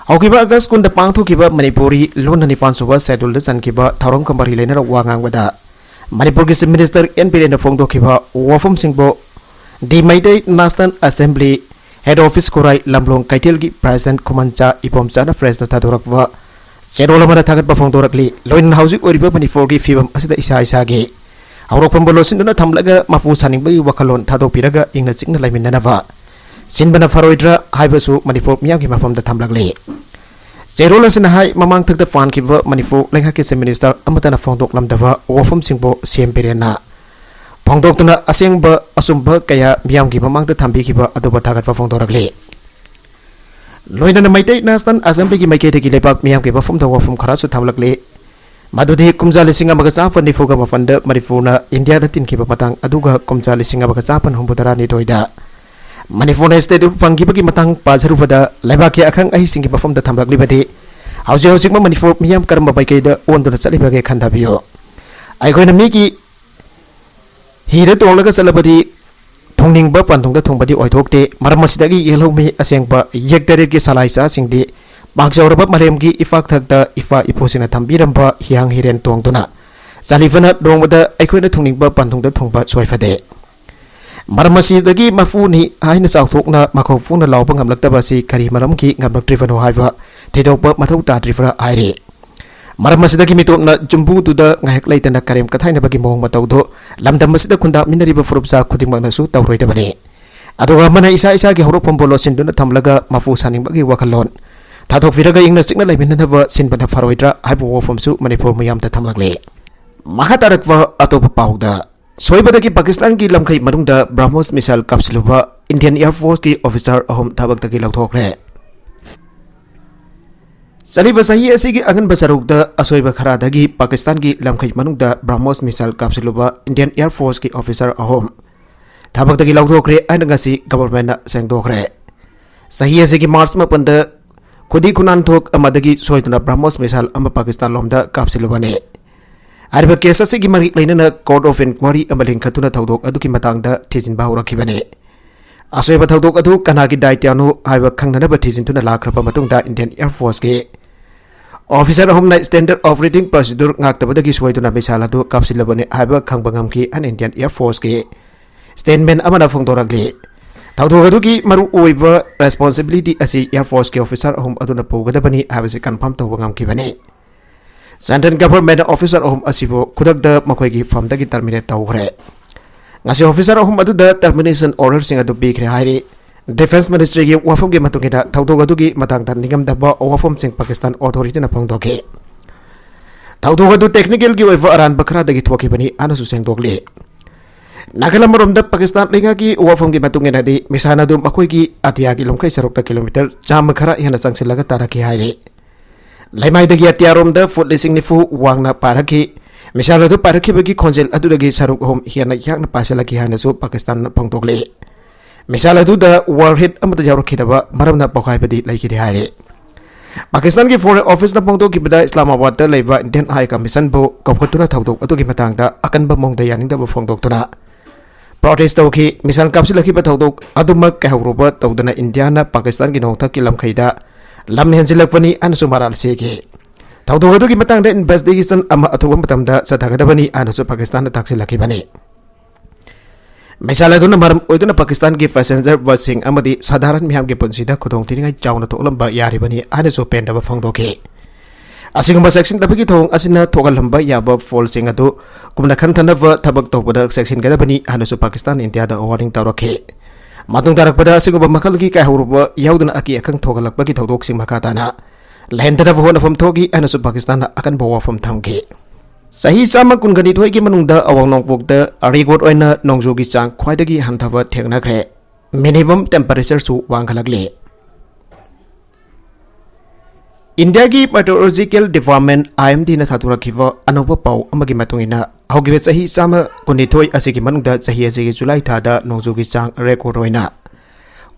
ꯍꯧꯈꯤꯕ ꯑꯥꯒꯁ ꯀꯨꯟꯗ ꯄꯥꯡꯊꯣꯛꯈꯤꯕ ꯃꯅꯤꯄꯨꯔꯤ ꯂꯣꯟꯅ ꯅꯤꯄꯥꯟ ꯁꯨꯕ ꯁꯦꯗꯨꯜꯗ ꯆꯟꯈꯤꯕ ꯊꯧꯔꯝꯒ ꯃꯔꯤ ꯂꯩꯅꯅ ꯋꯥ ꯉꯥꯡꯕꯗ ꯃꯅꯤꯄꯨꯔꯒꯤ Chief Minister ꯑꯦꯟ ꯕꯤꯔꯦꯟꯅ ꯐꯣꯡꯗꯣꯛꯈꯤꯕ ꯋꯥꯐꯝꯁꯤꯡꯕꯨ The Meitei National Assembly Head Office Khurai Lamlong ꯀꯩꯊꯦꯜꯒꯤ President ꯈꯨꯃꯟꯆꯥ ꯏꯕꯣꯝꯆꯥꯅ pressꯇ ꯊꯥꯗꯣꯔꯛꯄ ꯆꯦꯔꯣꯜ ꯑꯃꯅ ꯊꯥꯒꯠꯄ ꯐꯣꯡꯗꯣꯔꯛꯂꯤ꯫ ꯂꯣꯏꯅꯅ ꯍꯧꯖꯤꯛ ꯑꯣꯏꯔꯤꯕ ꯃꯅꯤꯄꯨꯔꯒꯤ ꯐꯤꯕꯝ ꯑꯁꯤꯗ ꯏꯁꯥ ꯏꯁꯥꯒꯤ ꯍꯧꯔꯛꯐꯝꯕꯨ ꯂꯣꯠꯁꯤꯟꯗꯨꯅ ꯊꯝꯂꯒ ꯃꯄꯨ ꯁꯥꯅꯤꯡꯕꯒꯤ ꯋꯥꯈꯜꯂꯣꯟ ꯊꯥꯗꯣꯛꯄꯤꯔꯒ ꯏꯪꯅ ꯆꯤꯛꯅ ꯂꯩꯃꯤꯟꯅꯅꯕ ꯁꯤꯟꯕꯅ ꯐꯔꯣꯏꯗ꯭ꯔꯥ ꯍꯥꯏꯕꯁꯨ ꯃꯅꯤꯄꯨꯔ ꯃꯤꯌꯥꯝꯒꯤ ꯃꯐꯝꯗ ꯊꯝꯂꯛꯂꯤ꯫ ꯆꯦꯔꯣꯜ ꯑꯁꯤꯅ ꯍꯥꯏ, ꯃꯃꯥꯡꯊꯛꯇ ꯄꯥꯟꯈꯤꯕ ꯃꯅꯤꯄꯨꯔ ꯂꯩꯉꯥꯛꯀꯤ Chief Minister ꯑꯃꯠꯇꯅ ꯐꯣꯡꯗꯣꯛꯂꯝꯗꯕ ꯋꯥꯐꯝꯁꯤꯡꯕꯨ ꯁꯤ ꯑꯦꯝ ꯕꯤꯔꯦꯟꯅ ꯐꯣꯡꯗꯣꯛꯇꯨꯅ ꯑꯁꯦꯡꯕ ꯑꯆꯨꯝꯕ ꯀꯌꯥ ꯃꯤꯌꯥꯝꯒꯤ ꯃꯃꯥꯡꯗ ꯊꯝꯕꯤꯈꯤꯕ ꯑꯗꯨꯕꯨ ꯊꯥꯒꯠꯄ ꯐꯣꯡꯗꯣꯔꯛꯂꯤ꯫ ꯂꯣꯏꯅꯅ ꯃꯩꯇꯩ National Assemblyꯒꯤ ꯃꯥꯏꯀꯩꯗꯒꯤ ꯂꯩꯕꯥꯛ ꯃꯤꯌꯥꯝꯒꯤ ꯃꯐꯝꯗ ꯋꯥꯐꯝ ꯈꯔꯁꯨ ꯊꯝꯂꯛꯂꯤ꯫ ꯃꯗꯨꯗꯤ ꯀꯨꯝꯖꯥ ꯂꯤꯁꯤꯡ ꯑꯃꯒ ꯆꯥꯃꯥꯄꯟ ꯅꯤꯐꯨꯒ ꯃꯥꯄꯟꯗ ꯃꯅꯤꯄꯨꯔꯅ ꯏꯟꯗꯤꯌꯥꯗ ꯇꯤꯟꯈꯤꯕ ꯃꯇꯥꯡ ꯑꯗꯨꯒ ꯀꯨꯝꯖꯥ ꯂꯤꯁꯤꯡ ꯑꯃꯒ ꯆꯥꯃꯥꯄꯟ ꯍꯨꯝꯐꯨꯇꯔꯥꯅꯤꯊꯣꯏꯗ ꯃꯅꯤꯄꯨꯔꯅ statehood ꯐꯪꯈꯤꯕꯒꯤ ꯃꯇꯥꯡ ꯄꯥꯖꯔꯨꯕꯗ ꯂꯩꯕꯥꯛꯀꯤ ꯑꯈꯪ ꯑꯍꯩꯁꯤꯡꯒꯤ ꯃꯐꯝꯗ ꯊꯝꯂꯛꯂꯤꯕꯗꯤ ꯍꯧꯖꯤꯛ ꯍꯧꯖꯤꯛꯃꯛ ꯃꯅꯤꯄꯨꯔ ꯃꯤꯌꯥꯝ ꯀꯔꯝꯕ ꯃꯥꯏꯀꯩꯗ ꯑꯣꯟꯗꯨꯅ ꯆꯠꯂꯤꯕꯒꯦ ꯈꯟꯊꯕꯤꯌꯨ꯫ ꯑꯩꯈꯣꯏꯅ ꯃꯤꯒꯤ ꯍꯤꯗ ꯇꯣꯡꯂꯒ ꯆꯠꯂꯕꯗꯤ ꯊꯨꯡꯅꯤꯡꯕ ꯄꯟꯊꯨꯡꯗ ꯊꯨꯡꯕꯗꯤ ꯑꯣꯏꯊꯣꯛꯇꯦ꯫ ꯃꯔꯝ ꯑꯁꯤꯗꯒꯤ ꯌꯦꯜꯍꯧꯃꯤ ꯑꯁꯦꯡꯕ ꯌꯦꯛꯇꯔꯦꯠꯀꯤ ꯁꯂꯥꯏ ꯆꯥꯁꯤꯡꯗꯤ ꯄꯥꯛ ꯆꯥꯎꯔꯕ ꯃꯥꯂꯦꯝꯒꯤ ꯏꯄꯥꯛꯊꯛꯇ ꯏꯄꯥ ꯏꯄꯨꯁꯤꯡꯅ ꯊꯝꯕꯤꯔꯝꯕ ꯍꯤꯌꯥꯡ ꯍꯤꯔꯦꯟ ꯇꯣꯡꯗꯨꯅ ꯆꯥꯂꯤꯕꯅ ꯅꯣꯡꯃꯗ ꯑꯩꯈꯣꯏꯅ ꯊꯨꯡꯅꯤꯡꯕ ꯄꯟꯊꯨꯡꯗ ꯊꯨꯡꯕ ꯁꯣꯏꯐꯗꯦ꯫ ꯃꯔꯝ ꯑꯁꯤꯗꯒꯤ ꯃꯄꯨꯅꯤ ꯍꯥꯏꯅ ꯆꯥꯎꯊꯣꯛꯅ ꯃꯈꯧ ꯐꯣꯡꯅ ꯂꯥꯎꯕ ꯉꯝꯂꯛꯇꯕ ꯑꯁꯤ ꯀꯔꯤ ꯃꯔꯝꯒꯤ ꯉꯝꯂꯛꯇ꯭ꯔꯤꯕꯅꯣ ꯍꯥꯏꯕ ꯊꯤꯗꯣꯛꯄ ꯃꯊꯧ ꯇꯥꯗ꯭ꯔꯤꯕ꯭ꯔꯥ ꯍꯥꯏꯔꯤ꯫ ꯃꯔꯝ ꯑꯁꯤꯗꯒꯤ ꯃꯤꯇꯣꯞꯅ ꯌꯨꯝꯕꯨꯗꯨꯗ ꯉꯥꯏꯍꯥꯛ ꯂꯩꯇꯅ ꯀꯔꯦꯝ ꯀꯊꯥꯏꯅꯕꯒꯤ ꯃꯑꯣꯡ ꯃꯇꯧꯗꯨ ꯂꯝꯗꯝ ꯑꯁꯤꯗ ꯈꯨꯟꯗꯥꯃꯤꯟꯅꯔꯤꯕ ꯐꯨꯔꯨꯞꯆꯥ ꯈꯨꯗꯤꯡꯃꯛꯅꯁꯨ ꯇꯧꯔꯣꯏꯗꯕꯅꯤ꯫ ꯑꯗꯨꯒ ꯑꯃꯅ ꯏꯁꯥ ꯏꯁꯥꯒꯤ ꯍꯧꯔꯛꯐꯝꯕꯨ ꯂꯣꯠꯁꯤꯟꯗꯨꯅ ꯊꯝꯂꯒ ꯃꯄꯨ ꯁꯥꯅꯤꯡꯕꯒꯤ ꯋꯥꯈꯜꯂꯣꯟ ꯊꯥꯗꯣꯛꯄꯤꯔꯒ ꯏꯪꯅ ꯆꯤꯛꯅ ꯂꯩꯃꯤꯟꯅꯅꯕ ꯁꯤꯟꯕꯅ ꯐꯔꯣꯏꯗ꯭ꯔꯥ ꯍꯥꯏꯕ ꯋꯥꯐꯝꯁꯨ ꯃꯅꯤꯄꯨꯔ ꯃꯤꯌꯥꯝꯗ ꯊꯝꯂꯛꯂꯤ꯫ ꯃꯈꯥ ꯇꯥꯔꯛꯄ ꯑꯇꯣꯞꯄ ꯄꯥꯎꯗ, ꯁꯣꯏꯕꯗꯒꯤ ꯄꯥꯀꯤꯁꯇꯥꯟꯒꯤ ꯂꯝꯈꯩ ꯃꯅꯨꯡꯗ ꯕ꯭ꯔꯥꯍꯃꯣꯁ ꯃꯤꯁꯥꯏꯜ ꯀꯥꯞꯁꯤꯜꯂꯨꯕ ꯏꯟꯗꯤꯌꯟ ꯑꯦꯌꯔ ꯐꯣꯔꯁꯀꯤ ꯑꯣꯐꯤꯁꯥꯔ ꯑꯍꯨꯝ ꯊꯕꯛꯇꯒꯤ ꯂꯧꯊꯣꯛꯈ꯭ꯔꯦ꯫ ꯆꯠꯂꯤꯕ ꯆꯍꯤ ꯑꯁꯤꯒꯤ ꯑꯉꯟꯕ ꯁꯔꯨꯛꯇ ꯑꯁꯣꯏꯕ ꯈꯔꯗꯒꯤ ꯄꯥꯀꯤꯁꯇꯥꯟꯒꯤ ꯂꯝꯈꯩ ꯃꯅꯨꯡꯗ ꯕ꯭ꯔꯥꯍꯃꯣꯁ ꯃꯤꯁꯥꯏꯜ ꯀꯥꯞꯁꯤꯜꯂꯨꯕ ꯏꯟꯗꯤꯌꯟ ꯑꯦꯌꯔ ꯐꯣꯔꯁꯀꯤ ꯑꯣꯐꯤꯁꯥꯔ ꯑꯍꯨꯝ ꯊꯕꯛꯇꯒꯤ ꯂꯧꯊꯣꯛꯈ꯭ꯔꯦ ꯍꯥꯏꯅ ꯉꯁꯤ ꯒꯚꯔꯟꯃꯦꯟꯠꯅ ꯁꯦꯡꯗꯣꯛꯈ꯭ꯔꯦ꯫ ꯆꯍꯤ ꯑꯁꯤꯒꯤ ꯃꯥꯔꯆ ꯃꯥꯄꯟꯗ ꯈꯨꯗꯤ ꯈꯨꯅꯥꯟꯊꯣꯛ ꯑꯃꯗꯒꯤ ꯁꯣꯏꯗꯨꯅ ꯕ꯭ꯔꯥꯍꯃꯣꯁ ꯃꯤꯁꯥꯏꯜ ꯑꯃ ꯄꯥꯀꯤꯁꯇꯥꯟ ꯂꯣꯝꯗ ꯀꯥꯞꯁꯤꯜꯂꯨꯕꯅꯤ꯫ ꯍꯥꯏꯔꯤꯕ ꯀꯦꯁ ꯑꯁꯤꯒꯤ ꯃꯔꯤ ꯂꯩꯅꯅ ꯀꯣꯔꯠ ꯑꯣꯐ ꯏꯟꯀ꯭ꯋꯥꯔꯤ ꯑꯃ ꯂꯤꯡꯈꯠꯇꯨꯅ ꯊꯧꯗꯣꯛ ꯑꯗꯨꯒꯤ ꯃꯇꯥꯡꯗ ꯊꯤꯖꯤꯟꯕ ꯍꯧꯔꯛꯈꯤꯕꯅꯤ꯫ ꯑꯁꯣꯏꯕ ꯊꯧꯗꯣꯛ ꯑꯗꯨ ꯀꯅꯥꯒꯤ ꯗꯥꯏꯇ꯭ꯌꯥꯅꯣ ꯍꯥꯏꯕ ꯈꯪꯅꯅꯕ ꯊꯤꯖꯤꯟꯗꯨꯅ ꯂꯥꯛꯈ꯭ꯔꯕ ꯃꯇꯨꯡꯗ ꯏꯟꯗꯤꯌꯟ ꯑꯦꯌꯔ ꯐꯣꯔꯁꯀꯤ ꯑꯣꯐꯤꯁꯥꯔ ꯑꯍꯨꯝꯅ ꯁ꯭ꯇꯦꯟꯗꯔꯗ ꯑꯣꯄꯔꯦꯇꯤꯡ ꯄ꯭ꯔꯣꯁꯤꯗꯨꯔ ꯉꯥꯛꯇꯕꯗꯒꯤ ꯁꯣꯏꯗꯨꯅ ꯃꯤꯁꯥꯏꯜ ꯑꯗꯨ ꯀꯥꯞꯁꯤꯜꯂꯕꯅꯤ ꯍꯥꯏꯕ ꯈꯪꯕ ꯉꯝꯈꯤ ꯍꯥꯏꯅ ꯏꯟꯗꯤꯌꯟ ꯑꯦꯌꯔ ꯐꯣꯔꯁꯀꯤ ꯁ꯭ꯇꯦꯠꯃꯦꯟꯠ ꯑꯃꯅ ꯐꯣꯡꯗꯣꯔꯛꯂꯤ꯫ ꯊꯧꯗꯣꯛ ꯑꯗꯨꯒꯤ ꯃꯔꯨ ꯑꯣꯏꯕ ꯔꯦꯁꯄꯣꯟꯁꯤꯕꯤꯂꯤꯇꯤ ꯑꯁꯤ ꯑꯦꯌꯔ ꯐꯣꯔꯁꯀꯤ ꯑꯣꯐꯤꯁꯥꯔ ꯑꯍꯨꯝ ꯑꯗꯨꯅ ꯄꯨꯒꯗꯕꯅꯤ ꯍꯥꯏꯕꯁꯤ ꯀꯟꯐꯥꯔꯝ ꯇꯧꯕ ꯉꯝꯈꯤꯕꯅꯤ꯫ ꯁꯦꯟꯇ꯭ꯔꯦꯜ ꯒꯚꯔꯟꯃꯦꯟꯠꯅ ꯑꯣꯐꯤꯁꯥꯔ ꯑꯍꯨꯝ ꯑꯁꯤꯕꯨ ꯈꯨꯗꯛꯇ ꯃꯈꯣꯏꯒꯤ ꯐꯝꯗꯒꯤ ꯇꯔꯃꯤꯅꯦꯠ ꯇꯧꯈ꯭ꯔꯦ꯫ ꯉꯁꯤ ꯑꯣꯐꯤꯁꯥꯔ ꯑꯍꯨꯝ ꯑꯗꯨꯗ ꯇꯔꯃꯤꯅꯦꯁꯟ ꯑꯣꯔꯗꯔꯁꯤꯡ ꯑꯗꯨ ꯄꯤꯈ꯭ꯔꯦ ꯍꯥꯏꯔꯤ꯫ ꯗꯤꯐꯦꯟꯁ ꯃꯤꯅꯤꯁꯇ꯭ꯔꯤꯒꯤ ꯋꯥꯐꯝꯒꯤ ꯃꯇꯨꯡ ꯏꯟꯅ ꯊꯧꯗꯣꯛ ꯑꯗꯨꯒꯤ ꯃꯇꯥꯡꯗ ꯅꯤꯡꯉꯝꯗꯕ ꯋꯥꯐꯝꯁꯤꯡ ꯄꯥꯀꯤꯁꯇꯥꯟ ꯑꯣꯊꯣꯔꯤꯇꯤꯅ ꯐꯣꯡꯗꯣꯛꯈꯤ꯫ ꯊꯧꯗꯣꯛ ꯑꯗꯨ ꯇꯦꯛꯅꯤꯀꯦꯜꯒꯤ ꯑꯣꯏꯕ ꯑꯔꯥꯟꯕ ꯈꯔꯗꯒꯤ ꯊꯣꯛꯈꯤꯕꯅꯤ ꯍꯥꯏꯅꯁꯨ ꯁꯦꯡꯗꯣꯛꯂꯤ꯫ ꯅꯥꯀꯜ ꯑꯃꯔꯣꯝꯗ ꯄꯥꯀꯤꯁꯇꯥꯟ ꯂꯩꯉꯥꯛꯀꯤ ꯋꯥꯐꯝꯒꯤ ꯃꯇꯨꯡ ꯏꯟꯅꯗꯤ ꯃꯤꯁꯥꯏꯜ ꯑꯗꯨ ꯃꯈꯣꯏꯒꯤ ꯑꯇꯤꯌꯥꯒꯤ ꯂꯨꯝꯈꯩ ꯁꯔꯨꯛꯇ ꯀꯤꯂꯣꯃꯤꯇꯔ ꯆꯥꯝꯃ ꯈꯔ ꯍꯦꯟꯅ ꯆꯪꯁꯤꯜꯂꯒ ꯇꯥꯔꯛꯈꯤ ꯍꯥꯏꯔꯤ꯫ ꯂꯩꯃꯥꯏꯗꯒꯤ ꯑꯇꯤꯌꯥꯔꯣꯝꯗ ꯐꯨꯠ ꯂꯤꯁꯤꯡ ꯅꯤꯐꯨ ꯋꯥꯡꯅ ꯄꯥꯏꯔꯛꯈꯤ꯫ ꯃꯤꯁꯥꯏꯜ ꯑꯗꯨ ꯄꯥꯏꯔꯛꯈꯤꯕꯒꯤ ꯈꯣꯟꯖꯦꯜ ꯑꯗꯨꯗꯒꯤ ꯁꯔꯨꯛ ꯑꯍꯨꯝ ꯍꯦꯟꯅ ꯌꯥꯡꯅ ꯄꯥꯏꯁꯤꯜꯂꯛꯈꯤ ꯍꯥꯏꯅꯁꯨ ꯄꯥꯀꯤꯁꯇꯥꯟꯅ ꯐꯣꯡꯗꯣꯛꯂꯤ꯫ ꯃꯤꯁꯥꯏꯜ ꯑꯗꯨꯗ ꯋꯥꯔꯍꯦꯗ ꯑꯃꯠꯇ ꯌꯥꯎꯔꯛꯈꯤꯗꯕ ꯃꯔꯝꯅ ꯄꯣꯈꯥꯏꯕꯗꯤ ꯂꯩꯈꯤꯗꯦ ꯍꯥꯏꯔꯤ꯫ ꯄꯥꯀꯤꯁꯇꯥꯟꯒꯤ ꯐꯣꯔꯦꯟ ꯑꯣꯐꯤꯁꯅ ꯐꯣꯡꯗꯣꯛꯈꯤꯕꯗ ꯏꯁꯂꯥꯃꯥꯕꯥꯗꯇ ꯂꯩꯕ ꯏꯟꯗꯤꯌꯟ ꯍꯥꯏ ꯀꯃꯤꯁꯟꯕꯨ ꯀꯧꯈꯠꯇꯨꯅ ꯊꯧꯗꯣꯛ ꯑꯗꯨꯒꯤ ꯃꯇꯥꯡꯗ ꯑꯀꯟꯕ ꯃꯑꯣꯡꯗ ꯌꯥꯅꯤꯡꯗꯕ ꯐꯣꯡꯗꯣꯛꯇꯨꯅ ꯄ꯭ꯔꯣꯇꯦꯁ ꯇꯧꯈꯤ꯫ ꯃꯤꯁꯥꯏꯜ ꯀꯥꯞꯁꯤꯜꯂꯛꯈꯤꯕ ꯊꯧꯗꯣꯛ ꯑꯗꯨꯃꯛ ꯀꯥꯏꯍꯧꯔꯨꯕ ꯇꯧꯗꯅ ꯏꯟꯗꯤꯌꯥꯅ ꯄꯥꯀꯤꯁꯇꯥꯟꯒꯤ ꯅꯣꯡꯊꯛꯀꯤ ꯂꯝꯈꯩꯗ ꯂꯝ ꯍꯦꯟꯖꯤꯜꯂꯛꯄꯅꯤ ꯍꯥꯏꯅꯁꯨ ꯃꯔꯥꯜ ꯁꯤꯈꯤ꯫ ꯊꯧꯗꯣꯛ ꯑꯗꯨꯒꯤ ꯃꯇꯥꯡꯗ ꯏꯟꯚꯦꯁꯇꯤꯒꯦꯁꯟ ꯑꯃ ꯑꯊꯨꯕ ꯃꯇꯝꯗ ꯆꯠꯊꯒꯗꯕꯅꯤ ꯍꯥꯏꯅꯁꯨ ꯄꯥꯀꯤꯁꯇꯥꯟꯅ ꯇꯥꯛꯁꯤꯜꯂꯛꯈꯤꯕꯅꯤ꯫ ꯃꯤꯁꯥꯏꯜ ꯑꯗꯨꯅ ꯃꯔꯝ ꯑꯣꯏꯗꯨꯅ ꯄꯥꯀꯤꯁꯇꯥꯟꯒꯤ ꯄꯦꯁꯦꯟꯖꯔ ꯕꯁꯁꯤꯡ ꯑꯃꯗꯤ ꯁꯥꯙꯥꯔꯟ ꯃꯤꯌꯥꯝꯒꯤ ꯄꯨꯟꯁꯤꯗ ꯈꯨꯗꯣꯡꯊꯤꯅꯤꯡꯉꯥꯏ ꯆꯥꯎꯅ ꯊꯣꯛꯂꯝꯕ ꯌꯥꯔꯤꯕꯅꯤ ꯍꯥꯏꯅꯁꯨ ꯄꯦꯟꯗꯕ ꯐꯣꯡꯗꯣꯛꯈꯤ꯫ ꯑꯁꯤꯒꯨꯝꯕ ꯆꯦꯛꯁꯤꯟꯗꯕꯒꯤ ꯊꯧꯑꯣꯡ ꯑꯁꯤꯅ ꯊꯣꯛꯍꯜꯂꯝꯕ ꯌꯥꯕ ꯐꯣꯜꯁꯤꯡ ꯑꯗꯨ ꯀꯨꯞꯅ ꯈꯟꯊꯅꯕ ꯊꯕꯛ ꯇꯧꯕꯗ ꯆꯦꯛꯁꯤꯟꯒꯗꯕꯅꯤ ꯍꯥꯏꯅꯁꯨ ꯄꯥꯀꯤꯁꯇꯥꯟꯅ ꯏꯟꯗꯤꯌꯥꯗ ꯋꯥꯔꯅꯤꯡ ꯇꯧꯔꯛꯈꯤ꯫ ꯃꯇꯨꯡ ꯇꯥꯔꯛꯄꯗ ꯑꯁꯤꯒꯨꯝꯕ ꯃꯈꯜꯒꯤ ꯀꯥꯏꯍꯧꯔꯨꯕ ꯌꯥꯎꯗꯅ ꯑꯀꯤ ꯑꯈꯪ ꯊꯣꯛꯍꯜꯂꯛꯄꯒꯤ ꯊꯧꯗꯣꯛꯁꯤꯡ ꯃꯈꯥ ꯇꯥꯅ ꯂꯩꯍꯟꯗꯅꯕ ꯍꯣꯠꯅꯐꯝ ꯊꯣꯛꯏ ꯍꯥꯏꯅꯁꯨ ꯄꯥꯀꯤꯁꯇꯥꯟꯅ ꯑꯀꯟꯕ ꯋꯥꯐꯝ ꯊꯝꯈꯤ꯫ ꯆꯍꯤ ꯆꯥꯝꯃ ꯀꯨꯟꯒ ꯅꯤꯊꯣꯏꯒꯤ ꯃꯅꯨꯡꯗ ꯑꯋꯥꯡ ꯅꯣꯡꯄꯣꯛꯇ ꯔꯦꯀꯣꯔꯗ ꯑꯣꯏꯅ ꯅꯣꯡꯖꯨꯒꯤ ꯆꯥꯡ ꯈ꯭ꯋꯥꯏꯗꯒꯤ ꯍꯟꯊꯕ ꯊꯦꯡꯅꯈ꯭ꯔꯦ꯫ ꯃꯤꯅꯤꯃꯝ ꯇꯦꯝꯄꯔꯦꯆꯔꯁꯨ ꯋꯥꯡꯈꯠꯂꯛꯂꯤ꯫ ꯏꯟꯗꯤꯌꯥꯒꯤ ꯃꯦꯇꯤꯑꯣꯔꯣꯂꯣꯖꯤꯀꯦꯜ ꯗꯤꯄꯥꯔꯠꯃꯦꯟ, IMD ꯅ ꯊꯥꯗꯣꯔꯛꯈꯤꯕ ꯑꯅꯧꯕ ꯄꯥꯎ ꯑꯃꯒꯤ ꯃꯇꯨꯡ ꯏꯟꯅ, ꯍꯧꯈꯤꯕ ꯆꯍꯤ ꯆꯥꯝꯃ ꯀꯨꯟꯅꯤꯊꯣꯏ ꯑꯁꯤꯒꯤ ꯃꯅꯨꯡꯗ ꯆꯍꯤ ꯑꯁꯤꯒꯤ ꯖꯨꯂꯥꯏ ꯊꯥꯗ ꯅꯣꯡꯖꯨꯒꯤ ꯆꯥꯡ ꯔꯦꯀꯣꯔꯗ ꯑꯣꯏꯅ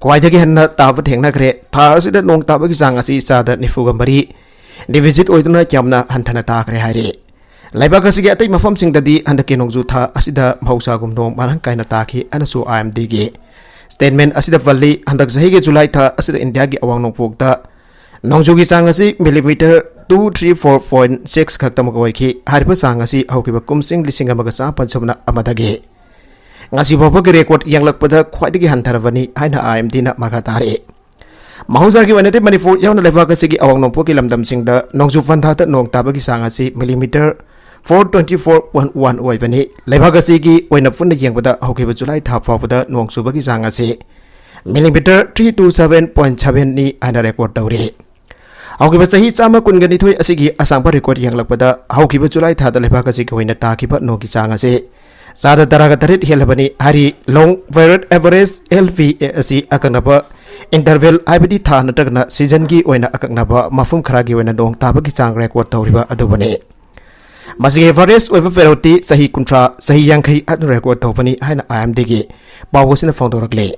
ꯈ꯭ꯋꯥꯏꯗꯒꯤ ꯍꯦꯟꯅ ꯇꯥꯕ ꯊꯦꯡꯅꯈ꯭ꯔꯦ꯫ ꯊꯥ ꯑꯁꯤꯗ ꯅꯣꯡ ꯇꯥꯕꯒꯤ ꯆꯥꯡ ꯑꯁꯤ ꯆꯥꯗ ꯅꯤꯐꯨꯒ ꯃꯔꯤ, ꯗꯤꯐꯤꯁꯤꯠ ꯑꯣꯏꯗꯨꯅ ꯌꯥꯝꯅ ꯍꯟꯊꯅ ꯇꯥꯈ꯭ꯔꯦ ꯍꯥꯏꯔꯤ꯫ ꯂꯩꯕꯥꯛ ꯑꯁꯤꯒꯤ ꯑꯇꯩ ꯃꯐꯝꯁꯤꯡꯗꯗꯤ ꯍꯟꯗꯛꯀꯤ ꯅꯣꯡꯖꯨ ꯊꯥ ꯑꯁꯤꯗ ꯃꯍꯧꯁꯥꯒꯨꯝ ꯅꯣꯡ ꯃꯔꯥꯡ ꯀꯥꯏꯅ ꯇꯥꯈꯤ ꯍꯥꯏꯅꯁꯨ IMD ꯒꯤ ꯁ꯭ꯇꯦꯠꯃꯦꯟ ꯑꯁꯤꯗ ꯄꯜꯂꯤ꯫ ꯍꯟꯗꯛ ꯆꯍꯤꯒꯤ ꯖꯨꯂꯥꯏ ꯊꯥ ꯑꯁꯤꯗ ꯏꯟꯗꯤꯌꯥꯒꯤ ꯑꯋꯥꯡ ꯅꯣꯡꯄꯣꯛꯇ ꯅꯣꯡꯖꯨꯒꯤ ꯆꯥꯡ ꯑꯁꯤ millimetre two three four point six ꯈꯛꯇꯃꯛ ꯑꯣꯏꯈꯤ꯫ ꯍꯥꯏꯔꯤꯕ ꯆꯥꯡ ꯑꯁꯤ ꯍꯧꯈꯤꯕ ꯀꯨꯝꯁꯤꯡ ꯂꯤꯁꯤꯡ ꯑꯃꯒ ꯆꯥꯃꯥꯄꯟ ꯁꯨꯞꯅ ꯑꯃꯗꯒꯤ ꯉꯁꯤ ꯐꯥꯎꯕꯒꯤ ꯔꯦꯀꯣꯔꯗ ꯌꯦꯡꯂꯛꯄꯗ ꯈ꯭ꯋꯥꯏꯗꯒꯤ ꯍꯟꯊꯔꯕꯅꯤ ꯍꯥꯏꯅ IMD ꯅ ꯃꯈꯥ ꯇꯥꯔꯛꯏ꯫ ꯃꯍꯧꯁꯥꯒꯤ ꯑꯣꯏꯅꯗꯤ ꯃꯅꯤꯄꯨꯔ ꯌꯥꯎꯅ ꯂꯩꯕꯥꯛ ꯑꯁꯤꯒꯤ ꯑꯋꯥꯡ ꯅꯣꯡꯄꯣꯛꯀꯤ ꯂꯝꯗꯝꯁꯤꯡꯗ ꯅꯣꯡꯖꯨ ꯄꯟꯊꯥꯗ ꯅꯣꯡ ꯇꯥꯕꯒꯤ ꯆꯥꯡ ꯑꯁꯤ millimetre four twenty four point one ꯑꯣꯏꯕꯅꯤ꯫ ꯂꯩꯕꯥꯛ ꯑꯁꯤꯒꯤ ꯑꯣꯏꯅ ꯄꯨꯟꯅ ꯌꯦꯡꯕꯗ ꯍꯧꯈꯤꯕ ꯖꯨꯂꯥꯏ ꯊꯥ ꯐꯥꯎꯕꯗ ꯅꯣꯡ ꯆꯨꯕꯒꯤ ꯆꯥꯡ ꯑꯁꯤ millimetre three two seven point seven ꯅꯤ ꯍꯥꯏꯅ ꯔꯦꯀꯣꯔꯗ ꯇꯧꯔꯤ꯫ ꯍꯧꯈꯤꯕ ꯆꯍꯤ ꯆꯥꯝꯃ ꯀꯨꯟꯒ ꯅꯤꯊꯣꯏ ꯑꯁꯤꯒꯤ ꯑꯁꯥꯡꯕ ꯔꯦꯀꯣꯔꯗ ꯌꯦꯡꯂꯛꯄꯗ, ꯍꯧꯈꯤꯕ ꯖꯨꯂꯥꯏ ꯊꯥꯗ ꯂꯩꯕꯥꯛ ꯑꯁꯤꯒꯤ ꯑꯣꯏꯅ ꯇꯥꯈꯤꯕ ꯅꯣꯡꯒꯤ ꯆꯥꯡ ꯑꯁꯤ ꯆꯥꯗ ꯇꯔꯥꯒ ꯇꯔꯦꯠ ꯍꯦꯜꯂꯕꯅꯤ ꯍꯥꯏꯔꯤ꯫ Long Period Average, LPA, ꯑꯁꯤ ꯑꯀꯛꯅꯕ ꯏꯟꯇꯔꯚꯦꯜ, ꯍꯥꯏꯕꯗꯤ ꯊꯥ ꯅꯠꯇ꯭ꯔꯒꯅ ꯁꯤꯖꯟꯒꯤ ꯑꯣꯏꯅ ꯑꯀꯛꯅꯕ ꯃꯐꯝ ꯈꯔꯒꯤ ꯑꯣꯏꯅ ꯅꯣꯡ ꯇꯥꯕꯒꯤ ꯆꯥꯡ ꯔꯦꯀꯣꯔꯗ ꯇꯧꯔꯤꯕ ꯑꯗꯨꯕꯨꯅꯤ꯫ ꯃꯁꯤꯒꯤ ꯑꯦꯚꯔꯦꯖ ꯑꯣꯏꯕ ꯄꯦꯔꯣꯠꯇꯤ ꯆꯍꯤ ꯀꯨꯟꯊ꯭ꯔꯥ, ꯆꯍꯤ ꯌꯥꯡꯈꯩ ꯑꯗꯨ ꯔꯦꯀꯣꯔꯗ ꯇꯧꯕꯅꯤ ꯍꯥꯏꯅ IMD ꯒꯤ ꯄꯥꯎ ꯑꯁꯤꯅ ꯐꯣꯡꯗꯣꯔꯛꯂꯤ꯫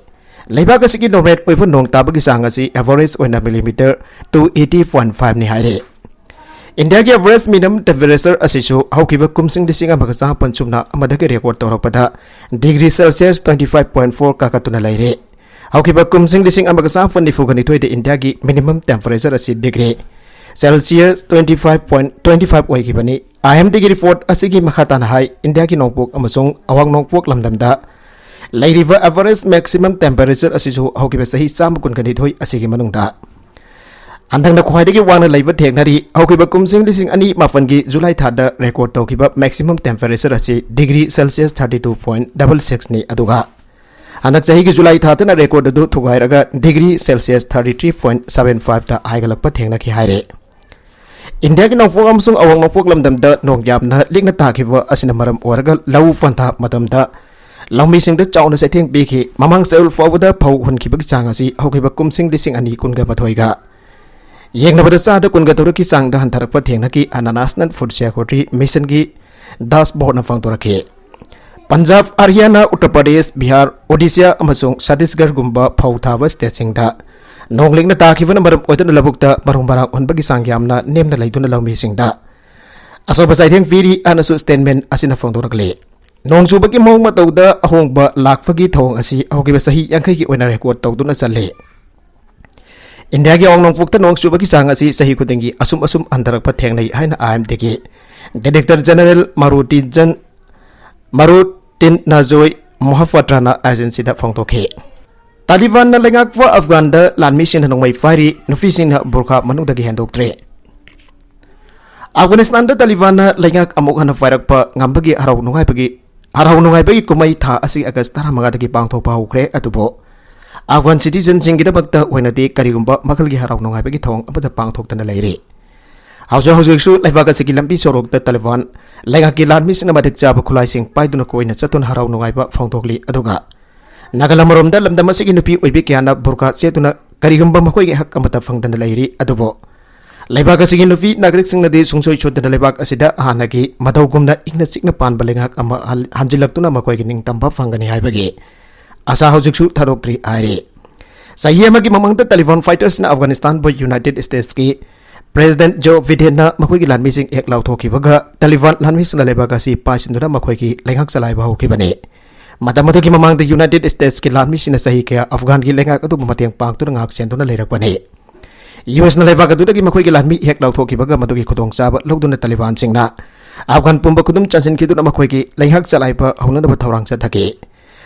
ꯂꯩꯕꯥꯛ ꯑꯁꯤꯒꯤ ꯅꯣꯔꯃꯦꯜ ꯑꯣꯏꯕ ꯅꯣꯡ ꯇꯥꯕꯒꯤ ꯆꯥꯡ ꯑꯁꯤ ꯑꯦꯚꯔꯦꯖ ꯑꯣꯏꯅ millimetre two eighty point five ꯅꯤ ꯍꯥꯏꯔꯤ꯫ ꯏꯟꯗꯤꯌꯥꯒꯤ ꯑꯦꯚꯔꯦꯖ ꯃꯤꯅꯤꯃꯝ ꯇꯦꯝꯄꯔꯦꯆꯔ ꯑꯁꯤꯁꯨ ꯍꯧꯈꯤꯕ ꯀꯨꯝꯁꯤꯡ ꯂꯤꯁꯤꯡ ꯑꯃꯒ ꯆꯥꯃꯥꯄꯟ ꯁꯨꯞꯅ ꯑꯃꯗꯒꯤ ꯔꯦꯀꯣꯔꯗ ꯇꯧꯔꯛꯄꯗ degree Celsius twenty five point four ꯀꯥꯈꯠꯇꯨꯅ ꯂꯩꯔꯦ꯫ ꯍꯧꯈꯤꯕ ꯀꯨꯝꯁꯤꯡ ꯂꯤꯁꯤꯡ ꯑꯃꯒ ꯆꯥꯃꯥꯄꯟ ꯅꯤꯐꯨꯒ ꯅꯤꯊꯣꯏꯗ ꯏꯟꯗꯤꯌꯥꯒꯤ ꯃꯤꯅꯤꯃꯝ ꯇꯦꯝꯄꯔꯦꯆꯔ ꯑꯁꯤ degree Celsius twenty five point twenty five ꯑꯣꯏꯈꯤꯕꯅꯤ꯫ IMD ꯒꯤ ꯔꯤꯄꯣꯔꯠ ꯑꯁꯤꯒꯤ ꯃꯈꯥ ꯇꯥꯅ ꯍꯥꯏ, ꯏꯟꯗꯤꯌꯥꯒꯤ ꯅꯣꯡꯄꯣꯛ ꯑꯃꯁꯨꯡ ꯑꯋꯥꯡ ꯅꯣꯡꯄꯣꯛ ꯂꯝꯗꯝꯗ ꯂꯩꯔꯤꯕ ꯑꯦꯚꯔꯦꯖ ꯃꯦꯛꯁꯤꯃꯝ ꯇꯦꯝꯄꯔꯦꯆꯔ ꯑꯁꯤꯁꯨ ꯍꯧꯈꯤꯕ ꯆꯍꯤ ꯆꯥꯝꯃ ꯀꯨꯟꯒ ꯅꯤꯊꯣꯏ ꯑꯁꯤꯒꯤ ꯃꯅꯨꯡꯗ ꯍꯟꯗꯛꯅ ꯈ꯭ꯋꯥꯏꯗꯒꯤ ꯋꯥꯡꯅ ꯂꯩꯕ ꯊꯦꯡꯅꯔꯤ꯫ ꯍꯧꯈꯤꯕ ꯀꯨꯝꯁꯤꯡ ꯂꯤꯁꯤꯡ ꯑꯅꯤ ꯃꯥꯄꯟꯒꯤ ꯖꯨꯂꯥꯏ ꯊꯥꯗ ꯔꯦꯀꯣꯔꯗ ꯇꯧꯈꯤꯕ ꯃꯦꯛꯁꯤꯃꯝ ꯇꯦꯝꯄꯔꯦꯆꯔ ꯑꯁꯤ degree celsius thirty two point double ꯁꯤꯛꯁꯅꯤ꯫ ꯑꯗꯨꯒ ꯍꯟꯗꯛ ꯆꯍꯤꯒꯤ ꯖꯨꯂꯥꯏ ꯊꯥꯗꯅ ꯔꯦꯀꯣꯔꯗ ꯑꯗꯨ ꯊꯨꯒꯥꯏꯔꯒ degree celsius thirty three point seven ꯐꯥꯏꯚꯇ ꯍꯥꯏꯒꯠꯂꯛꯄ ꯊꯦꯡꯅꯈꯤ ꯍꯥꯏꯔꯦ꯫ ꯏꯟꯗꯤꯌꯥꯒꯤ ꯅꯣꯡꯄꯣꯛ ꯑꯃꯁꯨꯡ ꯑꯋꯥꯡ ꯅꯣꯡꯄꯣꯛ ꯂꯝꯗꯝꯗ ꯅꯣꯡ ꯌꯥꯝꯅ ꯂꯤꯛꯅ ꯇꯥꯈꯤꯕ ꯑꯁꯤꯅ ꯃꯔꯝ ꯑꯣꯏꯔꯒ ꯂꯧ ꯄꯟꯊꯥ ꯃꯇꯝꯗ ꯂꯧꯃꯤꯁꯤꯡꯗ ꯆꯥꯎꯅ ꯆꯩꯊꯦꯡ ꯄꯤꯈꯤ꯫ ꯃꯃꯥꯡ ꯆꯌꯣꯜ ꯐꯥꯎꯕꯗ ꯐꯧ ꯍꯨꯟꯈꯤꯕꯒꯤ ꯆꯥꯡ ꯑꯁꯤ ꯍꯧꯈꯤꯕ ꯀꯨꯝꯁꯤꯡ ꯂꯤꯁꯤꯡ ꯑꯅꯤ ꯀꯨꯟꯒ ꯃꯥꯊꯣꯏꯒ ꯌꯦꯡꯅꯕꯗ ꯆꯥꯗ ꯀꯨꯟꯒ ꯇꯔꯨꯛꯀꯤ ꯆꯥꯡꯗ ꯍꯟꯊꯔꯛꯄ ꯊꯦꯡꯅꯈꯤ ꯍꯥꯏꯅ National Food Security Missionꯒꯤ ꯗꯥꯁꯕꯣꯔꯗꯅ ꯐꯣꯡꯗꯣꯔꯛꯈꯤ꯫ ꯄꯟꯖꯥꯕ, ꯍꯔꯤꯌꯥꯅꯥ, ꯎꯠꯇꯔ ꯄ꯭ꯔꯗꯦꯁ, ꯕꯤꯍꯥꯔ, ꯑꯣꯗꯤꯁꯥ ꯑꯃꯁꯨꯡ ꯁꯠꯇꯤꯁꯒꯔꯒꯨꯝꯕ ꯐꯧ ꯊꯥꯕ ꯁ꯭ꯇꯦꯠꯁꯤꯡꯗ ꯅꯣꯡ ꯂꯤꯛꯅ ꯇꯥꯈꯤꯕꯅ ꯃꯔꯝ ꯑꯣꯏꯗꯨꯅ ꯂꯧꯕꯨꯛꯇ ꯃꯔꯨ ꯃꯔꯥꯡ ꯍꯨꯟꯕꯒꯤ ꯆꯥꯡ ꯌꯥꯝꯅ ꯅꯦꯝꯅ ꯂꯩꯗꯨꯅ ꯂꯧꯃꯤꯁꯤꯡꯗ ꯑꯆꯧꯕ ꯆꯩꯊꯦꯡ ꯄꯤꯔꯤ ꯍꯥꯏꯅꯁꯨ ꯁ꯭ꯇꯦꯠꯃꯦꯟ ꯑꯁꯤꯅ ꯐꯣꯡꯗꯣꯔꯛꯂꯤ꯫ ꯅꯣꯡ ꯆꯨꯕꯒꯤ ꯃꯑꯣꯡ ꯃꯇꯧꯗ ꯑꯍꯣꯡꯕ ꯂꯥꯛꯄꯒꯤ ꯊꯧꯑꯣꯡ ꯑꯁꯤ ꯍꯧꯈꯤꯕ ꯆꯍꯤ ꯌꯥꯡꯈꯩꯒꯤ ꯑꯣꯏꯅ ꯔꯦꯀꯣꯔꯗ ꯇꯧꯗꯨꯅ ꯆꯠꯂꯤ꯫ ꯏꯟꯗꯤꯌꯥꯒꯤ ꯑꯋꯥꯡ ꯅꯣꯡꯄꯣꯛꯇ ꯅꯣꯡ ꯆꯨꯕꯒꯤ ꯆꯥꯡ ꯑꯁꯤ ꯆꯍꯤ ꯈꯨꯗꯤꯡꯒꯤ ꯑꯁꯨꯝ ꯑꯁꯨꯝ ꯍꯟꯊꯔꯛꯄ ꯊꯦꯡꯅꯩ ꯍꯥꯏꯅ IMDꯒꯤ ꯗꯥꯏꯔꯦꯛꯇꯔ ꯖꯦꯅꯔꯦꯜ ꯃꯥꯔꯨꯇꯤꯖꯟ, ꯃꯥꯔꯨꯇꯤꯟꯅꯖꯣꯏ ꯃꯣꯍꯥꯄꯥꯇ꯭ꯔꯅ ꯑꯦꯖꯦꯟꯁꯤꯗ ꯐꯣꯡꯗꯣꯛꯈꯤ꯫ ꯇꯥꯂꯤꯕꯥꯟꯅ ꯂꯩꯉꯥꯛꯄ ꯑꯐꯒꯥꯟꯗ ꯂꯥꯟꯃꯤꯁꯤꯡꯅ ꯅꯣꯡꯃꯩ ꯐꯥꯏꯔꯤ, ꯅꯨꯄꯤꯁꯤꯡꯅ ꯕꯨꯔꯈꯥ ꯃꯅꯨꯡꯗꯒꯤ ꯍꯦꯟꯗꯣꯛꯇ꯭ꯔꯦ꯫ ꯑꯐꯒꯥꯅꯤꯁꯇꯥꯟꯗ ꯇꯥꯂꯤꯕꯥꯟꯅ ꯂꯩꯉꯥꯛ ꯑꯃꯨꯛ ꯍꯟꯅ ꯄꯥꯏꯔꯛꯄ ꯉꯝꯕꯒꯤ ꯍꯔꯥꯎ ꯅꯨꯡꯉꯥꯏꯕꯒꯤ, ꯍꯔꯥꯎ ꯅꯨꯡꯉꯥꯏꯕꯒꯤ ꯀꯨꯝꯍꯩ ꯊꯥ ꯑꯁꯤ ꯑꯥꯒꯁ ꯇꯔꯥꯃꯉꯥꯗꯒꯤ ꯄꯥꯡꯊꯣꯛꯄ ꯍꯧꯈ꯭ꯔꯦ꯫ ꯑꯗꯨꯕꯨ ꯑꯐꯒꯥꯟ ꯁꯤꯇꯤꯖꯟꯁꯤꯡꯒꯤꯗꯃꯛꯇ ꯑꯣꯏꯅꯗꯤ ꯀꯔꯤꯒꯨꯝꯕ ꯃꯈꯜꯒꯤ ꯍꯔꯥꯎ ꯅꯨꯡꯉꯥꯏꯕꯒꯤ ꯊꯧꯑꯣꯡ ꯑꯃꯠꯇ ꯄꯥꯡꯊꯣꯛꯇꯅ ꯂꯩꯔꯤ꯫ ꯍꯧꯖꯤꯛ ꯍꯧꯖꯤꯛꯁꯨ ꯂꯩꯕꯥꯛ ꯑꯁꯤꯒꯤ ꯂꯝꯕꯤ ꯁꯣꯔꯣꯛꯇ ꯇꯥꯂꯤꯕꯥꯟ ꯂꯩꯉꯥꯛꯀꯤ ꯂꯥꯟꯃꯤꯁꯤꯡꯅ ꯃꯇꯤꯛ ꯆꯥꯕ ꯈꯨꯠꯂꯥꯏꯁꯤꯡ ꯄꯥꯏꯗꯨꯅ ꯀꯣꯏꯅ ꯆꯠꯇꯨꯅ ꯍꯔꯥꯎ ꯅꯨꯡꯉꯥꯏꯕ ꯐꯣꯡꯗꯣꯛꯂꯤ꯫ ꯑꯗꯨꯒ ꯅꯥꯒꯥꯂꯝ ꯑꯃꯔꯣꯝꯗ ꯂꯝꯗꯝ ꯑꯁꯤꯒꯤ ꯅꯨꯄꯤ ꯑꯣꯏꯕꯤ ꯀꯌꯥꯅ ꯕꯨꯔꯈꯥ ꯁꯦꯠꯇꯨꯅ ꯀꯔꯤꯒꯨꯝꯕ ꯃꯈꯣꯏꯒꯤ ꯍꯛ ꯑꯃꯠꯇ ꯐꯪꯗꯅ ꯂꯩꯔꯤ꯫ ꯑꯗꯨꯕꯨ ꯂꯩꯕꯥꯛ ꯑꯁꯤꯒꯤ ꯅꯨꯄꯤ ꯅꯥꯒꯔꯤꯛꯁꯤꯡꯅꯗꯤ ꯁꯨꯡꯁꯣꯏ ꯁꯣꯏꯗꯅ ꯂꯩꯕꯥꯛ ꯑꯁꯤꯗ ꯍꯥꯟꯅꯒꯤ ꯃꯇꯧꯒꯨꯝꯅ ꯏꯪꯅ ꯆꯤꯛꯅ ꯄꯥꯟꯕ ꯂꯩꯉꯥꯛ ꯑꯃ ꯍꯜ-, ꯍꯟꯖꯤꯜꯂꯛꯇꯨꯅ ꯃꯈꯣꯏꯒꯤ ꯅꯤꯡꯇꯝꯕ ꯐꯪꯒꯅꯤ ꯍꯥꯏꯕꯒꯤ ꯑꯁꯥ ꯍꯧꯖꯤꯛꯁꯨ ꯊꯥꯗꯣꯛꯇ꯭ꯔꯤ ꯍꯥꯏꯔꯤ꯫ ꯆꯍꯤ ꯑꯃꯒꯤ ꯃꯃꯥꯡꯗ ꯇꯥꯂꯤꯕꯥꯟ ꯐꯥꯏꯇꯔꯁꯅ ꯑꯐꯒꯥꯅꯤꯁꯇꯥꯟꯕꯨ ꯌꯨꯅꯥꯏꯇꯦꯗ ꯁ꯭ꯇꯦꯠꯁꯀꯤ ꯄ꯭ꯔꯦꯁꯤꯗꯦꯟꯠ ꯖꯣ ꯕꯤꯗꯦꯟꯅ ꯃꯈꯣꯏꯒꯤ ꯂꯥꯟꯃꯤꯁꯤꯡ ꯍꯦꯛ ꯂꯥꯎꯊꯣꯛꯈꯤꯕꯒ ꯇꯥꯂꯤꯕꯥꯟ ꯂꯥꯟꯃꯤꯁꯤꯡꯅ ꯂꯩꯕꯥꯛ ꯑꯁꯤ ꯄꯥꯏꯁꯤꯟꯗꯨꯅ ꯃꯈꯣꯏꯒꯤ ꯂꯩꯉꯥꯛ ꯆꯂꯥꯏꯕ ꯍꯧꯈꯤꯕꯅꯤ꯫ ꯃꯇꯝ ꯑꯗꯨꯒꯤ ꯃꯃꯥꯡꯗ ꯌꯨꯅꯥꯏꯇꯦꯗ ꯁ꯭ꯇꯦꯠꯁꯀꯤ ꯂꯥꯟꯃꯤꯁꯤꯡꯅ ꯆꯍꯤ ꯀꯌꯥ ꯑꯐꯒꯥꯟꯒꯤ ꯂꯩꯉꯥꯛ ꯑꯗꯨꯕꯨ ꯃꯇꯦꯡ ꯄꯥꯡꯗꯨꯅ ꯉꯥꯛ ꯁꯦꯟꯗꯨꯅ ꯂꯩꯔꯛꯄꯅꯤ꯫ ꯌꯨ ꯑꯦꯁꯅ ꯂꯩꯕꯥꯛ ꯑꯗꯨꯗꯒꯤ ꯃꯈꯣꯏꯒꯤ ꯂꯥꯟꯃꯤ ꯍꯦꯛ ꯂꯧꯊꯣꯛꯈꯤꯕꯒ ꯃꯗꯨꯒꯤ ꯈꯨꯗꯣꯡꯆꯥꯕ ꯂꯧꯗꯨꯅ ꯇꯥꯂꯤꯕꯥꯟꯁꯤꯡꯅ ꯑꯐꯒꯥꯟ ꯄꯨꯝꯕ ꯈꯨꯗꯨꯝ ꯆꯟꯁꯤꯟꯈꯤꯗꯨꯅ ꯃꯈꯣꯏꯒꯤ ꯂꯩꯉꯥꯛ ꯆꯂꯥꯏꯕ ꯍꯧꯅꯅꯕ ꯊꯧꯔꯥꯡ ꯆꯠꯊꯈꯤ꯫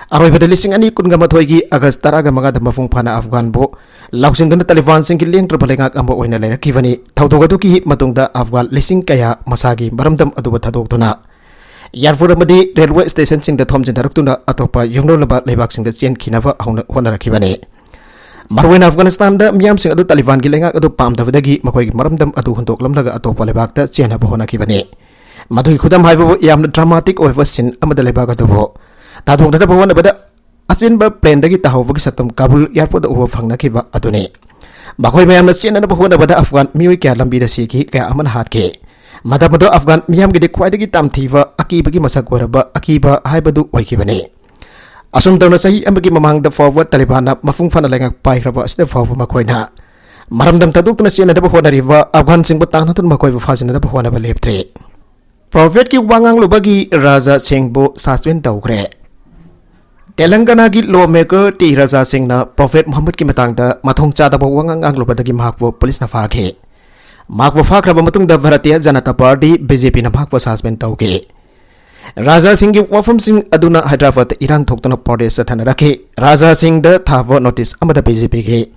ꯑꯔꯣꯏꯕꯗ ꯂꯤꯁꯤꯡ ꯑꯅꯤ ꯀꯨꯟꯒ ꯃꯥꯊꯣꯏꯒꯤ ꯑꯥꯒꯁ ꯇꯔꯥꯒ ꯃꯉꯥꯗ ꯃꯄꯨꯡ ꯐꯥꯅ ꯑꯐꯒꯥꯟꯕꯨ ꯂꯧꯁꯤꯟꯗꯨꯅ ꯇꯥꯂꯤꯕꯥꯟꯁꯤꯡꯒꯤ ꯂꯦꯡꯗ꯭ꯔꯕ ꯂꯩꯉꯥꯛ ꯑꯃ ꯑꯣꯏꯅ ꯂꯩꯔꯛꯈꯤꯕꯅꯤ꯫ ꯊꯧꯗꯣꯛ ꯑꯗꯨꯒꯤ ꯃꯇꯨꯡꯗ ꯑꯐꯒꯥꯟ ꯂꯤꯁꯤꯡ ꯀꯌꯥ ꯃꯁꯥꯒꯤ ꯃꯔꯝꯗꯝ ꯑꯗꯨꯕꯨ ꯊꯥꯗꯣꯛꯇꯨꯅ ꯑꯦꯌꯔꯄꯣꯔꯠ ꯑꯃꯗꯤ ꯔꯦꯜꯋꯦ ꯁ꯭ꯇꯦꯁꯟꯁꯤꯡꯗ ꯊꯣꯝꯖꯤꯟꯅꯔꯛꯇꯨꯅ ꯑꯇꯣꯞꯄ ꯌꯨꯝꯂꯣꯟꯅꯕ ꯂꯩꯕꯥꯛꯁꯤꯡꯗ ꯆꯦꯟꯈꯤꯅꯕ ꯍꯧꯅ-, ꯍꯣꯠꯅꯔꯛꯈꯤꯕꯅꯤ꯫ ꯃꯔꯨꯑꯣꯏꯅ ꯑꯐꯒꯥꯅꯤꯁꯇꯥꯟꯗ ꯃꯤꯌꯥꯝꯁꯤꯡ ꯑꯗꯨ ꯇꯥꯂꯤꯕꯥꯟꯒꯤ ꯂꯩꯉꯥꯛ ꯑꯗꯨ ꯄꯥꯝꯗꯕꯗꯒꯤ ꯃꯈꯣꯏꯒꯤ ꯃꯔꯝꯗꯝ ꯑꯗꯨ ꯍꯨꯟꯗꯣꯛꯂꯝꯂꯒ ꯑꯇꯣꯞꯄ ꯂꯩꯕꯥꯛꯇ ꯆꯦꯟꯅꯕ ꯍꯣꯠꯅꯈꯤꯕꯅꯤ꯫ ꯃꯗꯨꯒꯤ ꯈꯨꯗꯝ ꯍꯥꯏꯕꯕꯨ ꯌꯥꯝꯅ dramatic ꯑꯣꯏꯕ scene ꯑꯃꯗ ꯂꯩꯕꯥꯛ ꯑꯗꯨꯕꯨ ꯊꯥꯗꯣꯛꯅꯅꯕ ꯍꯣꯠꯅꯕꯗ ꯑꯆꯤꯟꯕ planeꯗꯒꯤ ꯇꯥꯍꯧꯕꯒꯤ ꯁꯛꯇꯝ ꯀꯥꯕꯨꯜ airportꯇ ꯎꯕ ꯐꯪꯅꯈꯤꯕ ꯑꯗꯨꯅꯤ꯫ ꯃꯈꯣꯏ ꯃꯌꯥꯝꯅ ꯆꯦꯟꯅꯅꯕ ꯍꯣꯠꯅꯕꯗ ꯑꯐꯒꯥꯟ ꯃꯤꯑꯣꯏ ꯀꯌꯥ ꯂꯝꯕꯤꯗ ꯁꯤꯈꯤ, ꯀꯌꯥ ꯑꯃꯅ ꯍꯥꯠꯈꯤ꯫ ꯃꯇꯝ ꯑꯗꯨ ꯑꯐꯒꯥꯟ ꯃꯤꯌꯥꯝꯒꯤꯗꯤ ꯈ꯭ꯋꯥꯏꯗꯒꯤ ꯇꯝꯊꯤꯕ ꯑꯀꯤꯕꯒꯤ ꯃꯁꯛ ꯑꯣꯏꯔꯕ ꯑꯀꯤꯕ ꯍꯥꯏꯕꯗꯨ ꯑꯣꯏꯈꯤꯕꯅꯤ꯫ ꯑꯁꯨꯝ ꯇꯧꯅ ꯆꯍꯤ ꯑꯃꯒꯤ ꯃꯃꯥꯡꯗ ꯐꯥꯎꯕ ꯇꯥꯂꯤꯕꯥꯟꯅ ꯃꯄꯨꯡ ꯐꯥꯅ ꯂꯩꯉꯥꯛ ꯄꯥꯏꯈ꯭ꯔꯕ ꯑꯁꯤꯗ ꯐꯥꯎꯕ ꯃꯈꯣꯏꯅ ꯃꯔꯝꯗꯝ ꯊꯥꯗꯣꯛꯇꯨꯅ ꯆꯦꯟꯅꯅꯕ ꯍꯣꯠꯅꯔꯤꯕ ꯑꯐꯒꯥꯟꯁꯤꯡꯕꯨ ꯇꯥꯟꯅꯗꯨꯅ ꯃꯈꯣꯏꯕꯨ ꯐꯥꯖꯤꯟꯅꯅꯕ ꯍꯣꯠꯅꯕ ꯂꯦꯞꯇ꯭ꯔꯤ꯫ Prophetꯀꯤ ꯋꯥ ꯉꯥꯡꯂꯨꯕꯒꯤ ꯔꯥꯖꯥ ꯁꯤꯡꯕꯨ suspend ꯇꯧꯈ꯭ꯔꯦ꯫ ꯇꯦꯂꯪꯒꯅꯥꯒꯤ lawmaker ꯇꯤ ꯔꯥꯖꯥ ꯁꯤꯡꯅ Prophet ꯃꯨꯍꯝꯃꯗꯀꯤ ꯃꯇꯥꯡꯗ ꯃꯊꯣꯡ ꯆꯥꯗꯕ ꯋꯥꯉꯥꯡ ꯉꯥꯡꯂꯨꯕꯗꯒꯤ ꯃꯍꯥꯛꯄꯨ ꯄꯨꯂꯤꯁꯅ ꯐꯥꯈꯤ꯫ ꯃꯍꯥꯛꯄꯨ ꯐꯥꯈ꯭ꯔꯕ ꯃꯇꯨꯡꯗ ꯚꯥꯔꯇꯤꯌ ꯖꯅꯇꯥ ꯄꯥꯔꯇꯤ, BJPꯅ ꯃꯍꯥꯛꯄꯨ suspend ꯇꯧꯈꯤ꯫ ꯔꯥꯖꯥ ꯁꯤꯡꯒꯤ ꯋꯥꯐꯝꯁꯤꯡ ꯑꯗꯨꯅ ꯍꯥꯏꯗ꯭ꯔꯕꯥꯗꯇ ꯏꯔꯥꯡ ꯊꯣꯛꯇꯨꯅ protest ꯆꯠꯊꯅꯔꯛꯈꯤ꯫ ꯔꯥꯖꯥ ꯁꯤꯡꯗ ꯊꯥꯕ notice ꯑꯃꯗ BJPꯒꯤ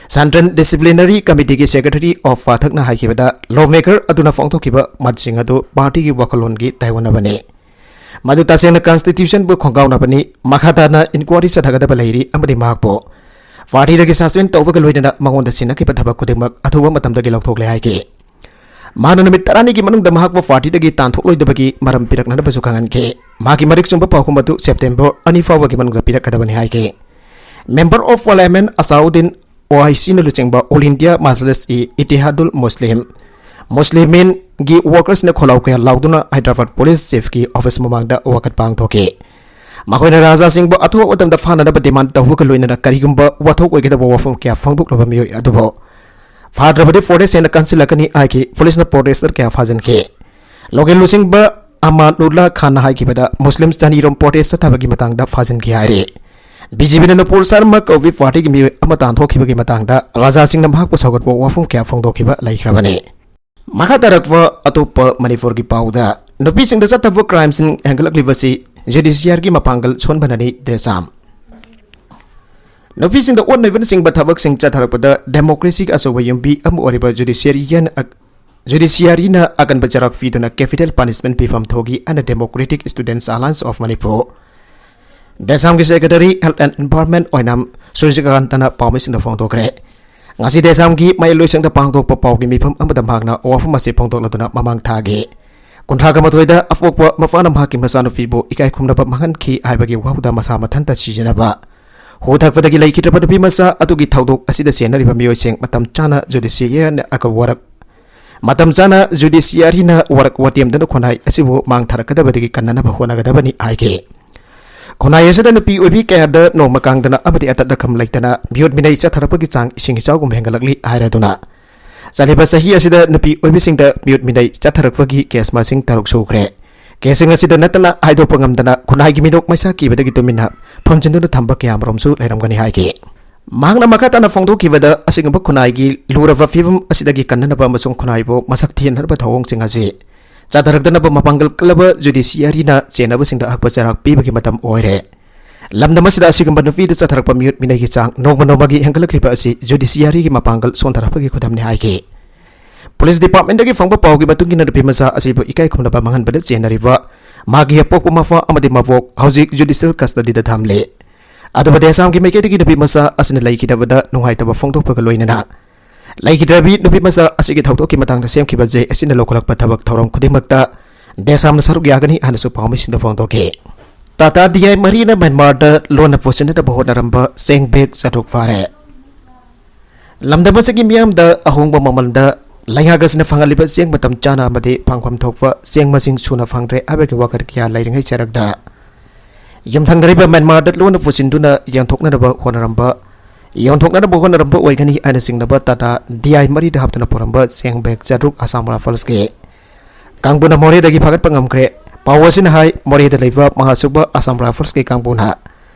Central Disciplinary Committeeꯒꯤ Secretary ꯑꯣꯐ ꯄꯥꯊꯛꯅ ꯍꯥꯏꯈꯤꯕꯗ, lawmaker ꯑꯗꯨꯅ ꯐꯣꯡꯗꯣꯛꯈꯤꯕ ꯃꯠꯁꯤꯡ ꯑꯗꯨ ꯄꯥꯔꯇꯤꯒꯤ ꯋꯥꯈꯜꯂꯣꯟꯒꯤ ꯇꯥꯏꯑꯣꯟꯅꯕꯅꯤ꯫ ꯃꯗꯨ ꯇꯁꯦꯡꯅ constitutionꯕꯨ ꯈꯣꯡꯒꯥꯎꯅꯕꯅꯤ꯫ ꯃꯈꯥ ꯇꯥꯅ inquiry ꯆꯠꯊꯒꯗꯕ ꯂꯩꯔꯤ ꯑꯃꯗꯤ ꯃꯍꯥꯛꯄꯨ ꯄꯥꯔꯇꯤꯗꯒꯤ suspend ꯇꯧꯕꯒ ꯂꯣꯏꯅꯅ ꯃꯉꯣꯟꯗ ꯁꯤꯟꯅꯈꯤꯕ ꯊꯕꯛ ꯈꯨꯗꯤꯡꯃꯛ ꯑꯊꯨꯕ ꯃꯇꯝꯗꯒꯤ ꯂꯧꯊꯣꯛꯂꯦ ꯍꯥꯏꯈꯤ꯫ ꯃꯍꯥꯛꯅ ꯅꯨꯃꯤꯠ ꯇꯔꯥꯅꯤꯒꯤ ꯃꯅꯨꯡꯗ ꯃꯍꯥꯛꯄꯨ ꯄꯥꯔꯇꯤꯗꯒꯤ ꯇꯥꯟꯊꯣꯛꯂꯣꯏꯗꯕꯒꯤ ꯃꯔꯝ ꯄꯤꯔꯛꯅꯅꯕꯁꯨ ꯈꯪꯍꯟꯈꯤ꯫ ꯃꯍꯥꯛꯀꯤ ꯃꯔꯤꯛ ꯆꯨꯝꯕ ꯄꯥꯎꯈꯨꯝ ꯑꯗꯨ September ꯑꯅꯤ ꯐꯥꯎꯕꯒꯤ ꯃꯅꯨꯡꯗ ꯄꯤꯔꯛꯀꯗꯕꯅꯤ ꯍꯥꯏꯈꯤ꯫ Member of Parliament ꯑꯁꯥꯎꯗꯤꯟ ꯑꯣꯋꯥꯏꯁꯤꯅ ꯂꯨꯆꯤꯡꯕ All India Majlis-e-Ittehadul Muslim, ꯃꯨꯁꯂꯤꯃꯤꯟꯒꯤ workersꯅ ꯈꯣꯜꯂꯥꯎ ꯀꯌꯥ ꯂꯥꯎꯗꯨꯅ ꯍꯥꯏꯗ꯭ꯔꯕꯥꯗ police chiefꯀꯤ office ꯃꯃꯥꯡꯗ ꯋꯥꯀꯠ ꯄꯥꯡꯊꯣꯛꯈꯤ꯫ ꯃꯈꯣꯏꯅ ꯔꯥꯖꯥꯁꯤꯡꯕꯨ ꯑꯊꯨꯕ ꯃꯇꯝꯗ ꯐꯥꯅꯅꯕ demand ꯇꯧꯕꯒ ꯂꯣꯏꯅꯅ ꯀꯔꯤꯒꯨꯝꯕ ꯋꯥꯊꯣꯛ ꯑꯣꯏꯒꯗꯕ ꯋꯥꯐꯝ ꯀꯌꯥ ꯐꯣꯡꯗꯣꯛꯂꯕ ꯃꯤꯑꯣꯏ ꯑꯗꯨꯕꯨ ꯐꯥꯗ꯭ꯔꯕꯗꯤ forest ꯍꯦꯟꯅ ꯀꯟꯁꯤꯜꯂꯛꯀꯅꯤ ꯍꯥꯏꯈꯤ꯫ ꯄꯨꯂꯤꯁꯅ protester ꯀꯌꯥ ꯐꯥꯖꯤꯟꯈꯤ꯫ Local ꯂꯨꯆꯤꯡꯕ ꯑꯃꯥꯅꯨꯜꯂꯥ ꯈꯥꯟꯅ ꯍꯥꯏꯈꯤꯕꯗ, ꯃꯨꯁꯂꯤꯝ ꯆꯅꯤꯔꯣꯝ protest ꯆꯠꯊꯕꯒꯤ ꯃꯇꯥꯡꯗ ꯐꯥꯖꯤꯟꯈꯤ ꯍꯥꯏꯔꯤ꯫ BJPꯅ ꯅꯨꯄꯨꯔ ꯁꯔꯃ ꯀꯧꯕꯤ ꯄꯥꯔꯇꯤꯒꯤ ꯃꯤꯑꯣꯏ ꯑꯃ ꯇꯥꯟꯊꯣꯛꯈꯤꯕꯒꯤ ꯃꯇꯥꯡꯗ ꯔꯥꯖꯥꯁꯤꯡꯅ ꯃꯍꯥꯛꯄꯨ ꯁꯧꯒꯠꯄ ꯋꯥꯐꯝ ꯀꯌꯥ ꯐꯣꯡꯗꯣꯛꯈꯤꯕ ꯂꯩꯈ꯭ꯔꯕꯅꯤ꯫ ꯃꯈꯥ ꯇꯥꯔꯛꯄ ꯑꯇꯣꯞꯄ ꯃꯅꯤꯄꯨꯔꯒꯤ ꯄꯥꯎꯗ, ꯅꯨꯄꯤꯁꯤꯡꯗ ꯆꯠꯊꯕ crimeꯁꯤꯡ ꯍꯦꯟꯒꯠꯂꯛꯂꯤꯕꯁꯤ ꯖꯨꯗꯤꯁꯤꯌꯥꯔꯒꯤ ꯃꯄꯥꯡꯒꯜ ꯁꯣꯟꯕꯅꯅꯤ ꯗꯦꯁꯥꯝ꯫ ꯅꯨꯄꯤꯁꯤꯡꯗ ꯑꯣꯠ ꯅꯩꯕꯅꯆꯤꯡꯕ ꯊꯕꯛꯁꯤꯡ ꯆꯠꯊꯔꯛꯄꯗ ꯗꯦꯃꯣꯀ꯭ꯔꯦꯁꯤꯒꯤ ꯑꯆꯧꯕ ꯌꯨꯝꯕꯤ ꯑꯃ ꯑꯣꯏꯔꯤꯕ ꯖꯨꯗꯤꯁꯤꯌꯥꯔꯤꯌꯟ ꯑꯛ-, ꯖꯨꯗꯤꯁꯤꯌꯥꯔꯤꯅ ꯑꯀꯟꯕ ꯆꯩꯔꯥꯛ ꯄꯤꯗꯨꯅ capital punishment ꯄꯤꯐꯝ ꯊꯣꯛꯏ ꯑꯅ Democratic Students Alliance of Manipur, ꯗꯦꯁꯥꯝꯒꯤ secretary Health and Environment ꯑꯣꯏꯅ ꯁꯨꯔꯖꯤꯀꯥꯟꯇꯅ ꯄꯥꯎꯃꯤꯁꯤꯡꯗ ꯐꯣꯡꯗꯣꯛꯈ꯭ꯔꯦ꯫ ꯉꯁꯤ ꯗꯦꯁꯥꯝꯒꯤ ꯃꯌꯥꯏꯂꯣꯏꯁꯪꯗ ꯄꯥꯡꯊꯣꯛꯄ ꯄꯥꯎꯒꯤ ꯃꯤꯐꯝ ꯑꯃꯗ ꯃꯍꯥꯛꯅ ꯋꯥꯐꯝ ꯑꯁꯤ ꯐꯣꯡꯗꯣꯛꯂꯗꯨꯅ ꯃꯃꯥꯡ ꯊꯥꯒꯤ ꯀꯨꯟꯊ꯭ꯔꯥꯒ ꯃꯥꯊꯣꯏꯗ ꯑꯄꯣꯛꯄ ꯃꯄꯥꯅ ꯃꯍꯥꯛꯀꯤ ꯃꯆꯥꯅꯨꯄꯤꯕꯨ ꯏꯀꯥꯏ ꯈꯨꯝꯅꯕ ꯃꯥꯡꯍꯟꯈꯤ ꯍꯥꯏꯕꯒꯤ ꯋꯥꯍꯧꯗ ꯃꯁꯥ ꯃꯊꯟꯇ ꯁꯤꯖꯤꯟꯅꯕ ꯍꯨ ꯊꯛꯄꯗꯒꯤ ꯂꯩꯈꯤꯗ꯭ꯔꯕ ꯅꯨꯄꯤ ꯃꯆꯥ ꯑꯗꯨꯒꯤ ꯊꯧꯗꯣꯛ ꯑꯁꯤꯗ ꯆꯦꯟꯅꯔꯤꯕ ꯃꯤꯑꯣꯏꯁꯤꯡ ꯃꯇꯝ ꯆꯥꯅ ꯖꯨꯗꯤꯁꯤꯌꯔꯅ ꯑꯀ ꯋꯥꯔꯛ-, ꯃꯇꯝ ꯆꯥꯅ ꯖꯨꯗꯤꯁꯤꯌꯥꯔꯤꯅ ꯋꯥꯔꯛ ꯋꯥꯇꯦꯝꯗꯨꯅ ꯈꯨꯟꯅꯥꯏ ꯑꯁꯤꯕꯨ ꯃꯥꯡ ꯊꯥꯔꯛꯀꯗꯕꯗꯒꯤ ꯀꯟꯅꯅꯕ ꯍꯣꯠꯅꯒꯗꯕꯅꯤ ꯍꯥꯏꯈꯤ꯫ ꯈꯨꯟꯅꯥꯏ ꯑꯁꯤꯗ ꯅꯨꯄꯤ ꯑꯣꯏꯕꯤ ꯀꯌꯥꯗ ꯅꯣꯡꯃ ꯀꯥꯡꯗꯅ ꯑꯃꯗꯤ ꯑꯇꯠ ꯑꯈꯝ ꯂꯩꯇꯅ ꯃꯤꯑꯣꯠ ꯃꯤꯅꯩ ꯆꯠꯊꯔꯛꯄꯒꯤ ꯆꯥꯡ ꯏꯁꯤꯡ ꯏꯆꯥꯎꯒꯨꯝ ꯍꯦꯟꯒꯠꯂꯛꯂꯤ ꯍꯥꯏꯔꯗꯨꯅ ꯆꯠꯂꯤꯕ ꯆꯍꯤ ꯑꯁꯤꯗ ꯅꯨꯄꯤ ꯑꯣꯏꯕꯤꯁꯤꯡꯗ ꯃꯤꯑꯣꯠ ꯃꯤꯅꯩ ꯆꯠꯊꯔꯛꯄꯒꯤ ꯀꯦꯁ ꯃꯁꯤꯡ ꯇꯔꯨꯛ ꯁꯨꯈ꯭ꯔꯦ꯫ ꯀꯦꯁꯁꯤꯡ ꯑꯁꯤꯗ ꯅꯠꯇꯅ ꯍꯥꯏꯗꯣꯛꯄ ꯉꯝꯗꯅ ꯈꯨꯟꯅꯥꯏꯒꯤ ꯃꯤꯅꯣꯛ ꯃꯩꯁꯥ ꯀꯤꯕꯗꯒꯤ ꯇꯨꯃꯤꯟꯅ ꯐꯝꯖꯤꯟꯗꯨꯅ ꯊꯝꯕ ꯀꯌꯥꯃꯔꯨꯝꯁꯨ ꯂꯩꯔꯝꯒꯅꯤ ꯍꯥꯏꯈꯤ꯫ ꯃꯍꯥꯛꯅ ꯃꯈꯥ ꯇꯥꯅ ꯐꯣꯡꯗꯣꯛꯈꯤꯕꯗ, ꯑꯁꯤꯒꯨꯝꯕ ꯈꯨꯟꯅꯥꯏꯒꯤ ꯂꯨꯔꯕ ꯐꯤꯕꯝ ꯑꯁꯤꯗꯒꯤ ꯀꯟꯅꯅꯕ ꯑꯃꯁꯨꯡ ꯈꯨꯟꯅꯥꯏꯕꯨ ꯃꯁꯛ ꯊꯤꯍꯟꯅꯕ ꯊꯧꯑꯣꯡꯁꯤꯡ ꯑꯁꯤ ꯆꯠꯊꯔꯛꯇꯅꯕ ꯃꯄꯥꯡꯒꯜ ꯀꯜꯂꯕ ꯖꯨꯗꯤꯁꯤꯌꯥꯔꯤꯅ ꯆꯦꯟꯅꯕꯁꯤꯡꯗ ꯑꯍꯛꯄ ꯆꯩꯔꯥꯛ ꯄꯤꯕꯒꯤ ꯃꯇꯝ ꯑꯣꯏꯔꯦ꯫ ꯂꯝꯗꯝ ꯑꯁꯤꯗ ꯑꯁꯤꯒꯨꯝꯕ ꯅꯨꯄꯤꯗ ꯆꯠꯊꯔꯛꯄ ꯃꯤꯑꯣꯠ ꯃꯤꯅꯩꯒꯤ ꯆꯥꯡ ꯅꯣꯡꯃ ꯅꯣꯡꯃꯒꯤ ꯍꯦꯟꯒꯠꯂꯛꯂꯤꯕ ꯑꯁꯤ ꯖꯨꯗꯤꯁꯤꯌꯥꯔꯤꯒꯤ ꯃꯄꯥꯡꯒꯜ ꯁꯣꯟꯊꯔꯛꯄꯒꯤ ꯈꯨꯗꯝꯅꯤ ꯍꯥꯏꯈꯤ꯫ ꯄꯨꯂꯤꯁ ꯗꯤꯄꯥꯔꯠꯃꯦꯟꯗꯒꯤ ꯐꯪꯕ ꯄꯥꯎꯒꯤ ꯃꯇꯨꯡ ꯏꯟꯅ, ꯅꯨꯄꯤ ꯃꯆꯥ ꯑꯁꯤꯕꯨ ꯏꯀꯥꯏ ꯈꯨꯝꯅꯕ ꯃꯥꯡꯍꯟꯕꯗ ꯆꯦꯟꯅꯔꯤꯕ ꯃꯍꯥꯛꯀꯤ ꯑꯄꯣꯛꯄ ꯃꯄꯥ ꯑꯃꯗꯤ ꯃꯕꯣꯛ ꯍꯧꯖꯤꯛ ꯖꯨꯗꯤꯁꯤꯌꯦꯜ ꯀꯁꯇꯗꯤꯗ ꯊꯝꯂꯤ꯫ ꯑꯗꯨꯕꯨ ꯗꯦꯁꯥꯝꯒꯤ ꯃꯥꯏꯀꯩꯗꯒꯤ ꯅꯨꯄꯤ ꯃꯆꯥ ꯑꯁꯤꯅ ꯂꯩꯈꯤꯗꯕꯗ ꯅꯨꯡꯉꯥꯏꯇꯕ ꯐꯣꯡꯗꯣꯛꯄꯒ ꯂꯣꯏꯅꯅ ꯂꯩꯈꯤꯗ꯭ꯔꯕꯤ ꯅꯨꯄꯤ ꯃꯆꯥ ꯑꯁꯤꯒꯤ ꯊꯧꯗꯣꯛꯀꯤ ꯃꯇꯥꯡꯗ ꯁꯦꯝꯈꯤꯕ ꯖꯦ ꯑꯦꯁ ꯁꯤꯅ ꯂꯧꯈꯠꯂꯛꯄ ꯊꯕꯛ ꯊꯧꯔꯝ ꯈꯨꯗꯤꯡꯃꯛꯇ ꯗꯦꯁꯥꯝꯅ ꯁꯔꯨꯛ ꯌꯥꯒꯅꯤ ꯍꯥꯏꯅꯁꯨ ꯄꯥꯎꯃꯤꯁꯤꯡꯗ ꯐꯣꯡꯗꯣꯛꯈꯤ꯫ ꯇꯥꯇꯥ ꯗꯤ ꯑꯥꯏ ꯃꯔꯤꯅ ꯃ꯭ꯌꯥꯟꯃꯥꯔꯗ ꯂꯣꯟꯅ ꯄꯨꯁꯤꯟꯅꯗꯕ ꯍꯣꯠꯅꯔꯝꯕ ꯆꯦꯡ ꯕꯦꯒ ꯆꯥꯇ꯭ꯔꯨꯛ ꯐꯥꯔꯦ꯫ ꯂꯝꯗꯝ ꯑꯁꯤꯒꯤ ꯃꯤꯌꯥꯝꯗ ꯑꯍꯣꯡꯕ ꯃꯃꯜꯗ ꯂꯩꯉꯥꯛ ꯑꯁꯤꯅ ꯐꯪꯍꯜꯂꯤꯕ ꯆꯦꯡ ꯃꯇꯝ ꯆꯥꯅ ꯑꯃꯗꯤ ꯐꯪꯐꯝ ꯊꯣꯛꯄ ꯆꯦꯡ ꯃꯁꯤꯡ ꯁꯨꯅ ꯐꯪꯗ꯭ꯔꯦ ꯍꯥꯏꯕꯒꯤ ꯋꯥꯀꯠ ꯀꯌꯥ ꯂꯩꯔꯤꯉꯩ ꯆꯔꯛꯇ ꯌꯨꯝꯊꯪꯅꯔꯤꯕ ꯃ꯭ꯌꯥꯟꯃꯥꯔꯗ ꯂꯣꯟꯅ ꯄꯨꯁꯤꯟꯗꯨꯅ ꯌꯦꯟꯊꯣꯛꯅꯅꯕ ꯍꯣꯠꯅꯔꯝꯕ, ꯌꯣꯟꯊꯣꯛꯅꯅꯕ ꯍꯣꯠꯅꯔꯝꯕ ꯑꯣꯏꯒꯅꯤ ꯍꯥꯏꯅ ꯆꯤꯡꯅꯕ ꯇꯥꯇꯥ ꯗꯤ ꯑꯥꯏ ꯃꯔꯤꯗ ꯍꯥꯞꯇꯨꯅ ꯄꯨꯔꯝꯕ ꯆꯦꯡ ꯕꯦꯒ ꯆꯥꯇ꯭ꯔꯨꯛ ꯑꯁꯥꯝ ꯔꯥꯏꯐꯜꯁꯀꯤ ꯀꯥꯡꯕꯨꯅ ꯃꯣꯔꯦꯗꯒꯤ ꯐꯥꯒꯠꯄ ꯉꯝꯈ꯭ꯔꯦ꯫ ꯄꯥꯎ ꯑꯁꯤꯅ ꯍꯥꯏ, ꯃꯣꯔꯦꯗ ꯂꯩꯕ ꯃꯉꯥꯁꯨꯕ ꯑꯁꯥꯝ ꯔꯥꯏꯐꯜꯁꯀꯤ ꯀꯥꯡꯕꯨꯅ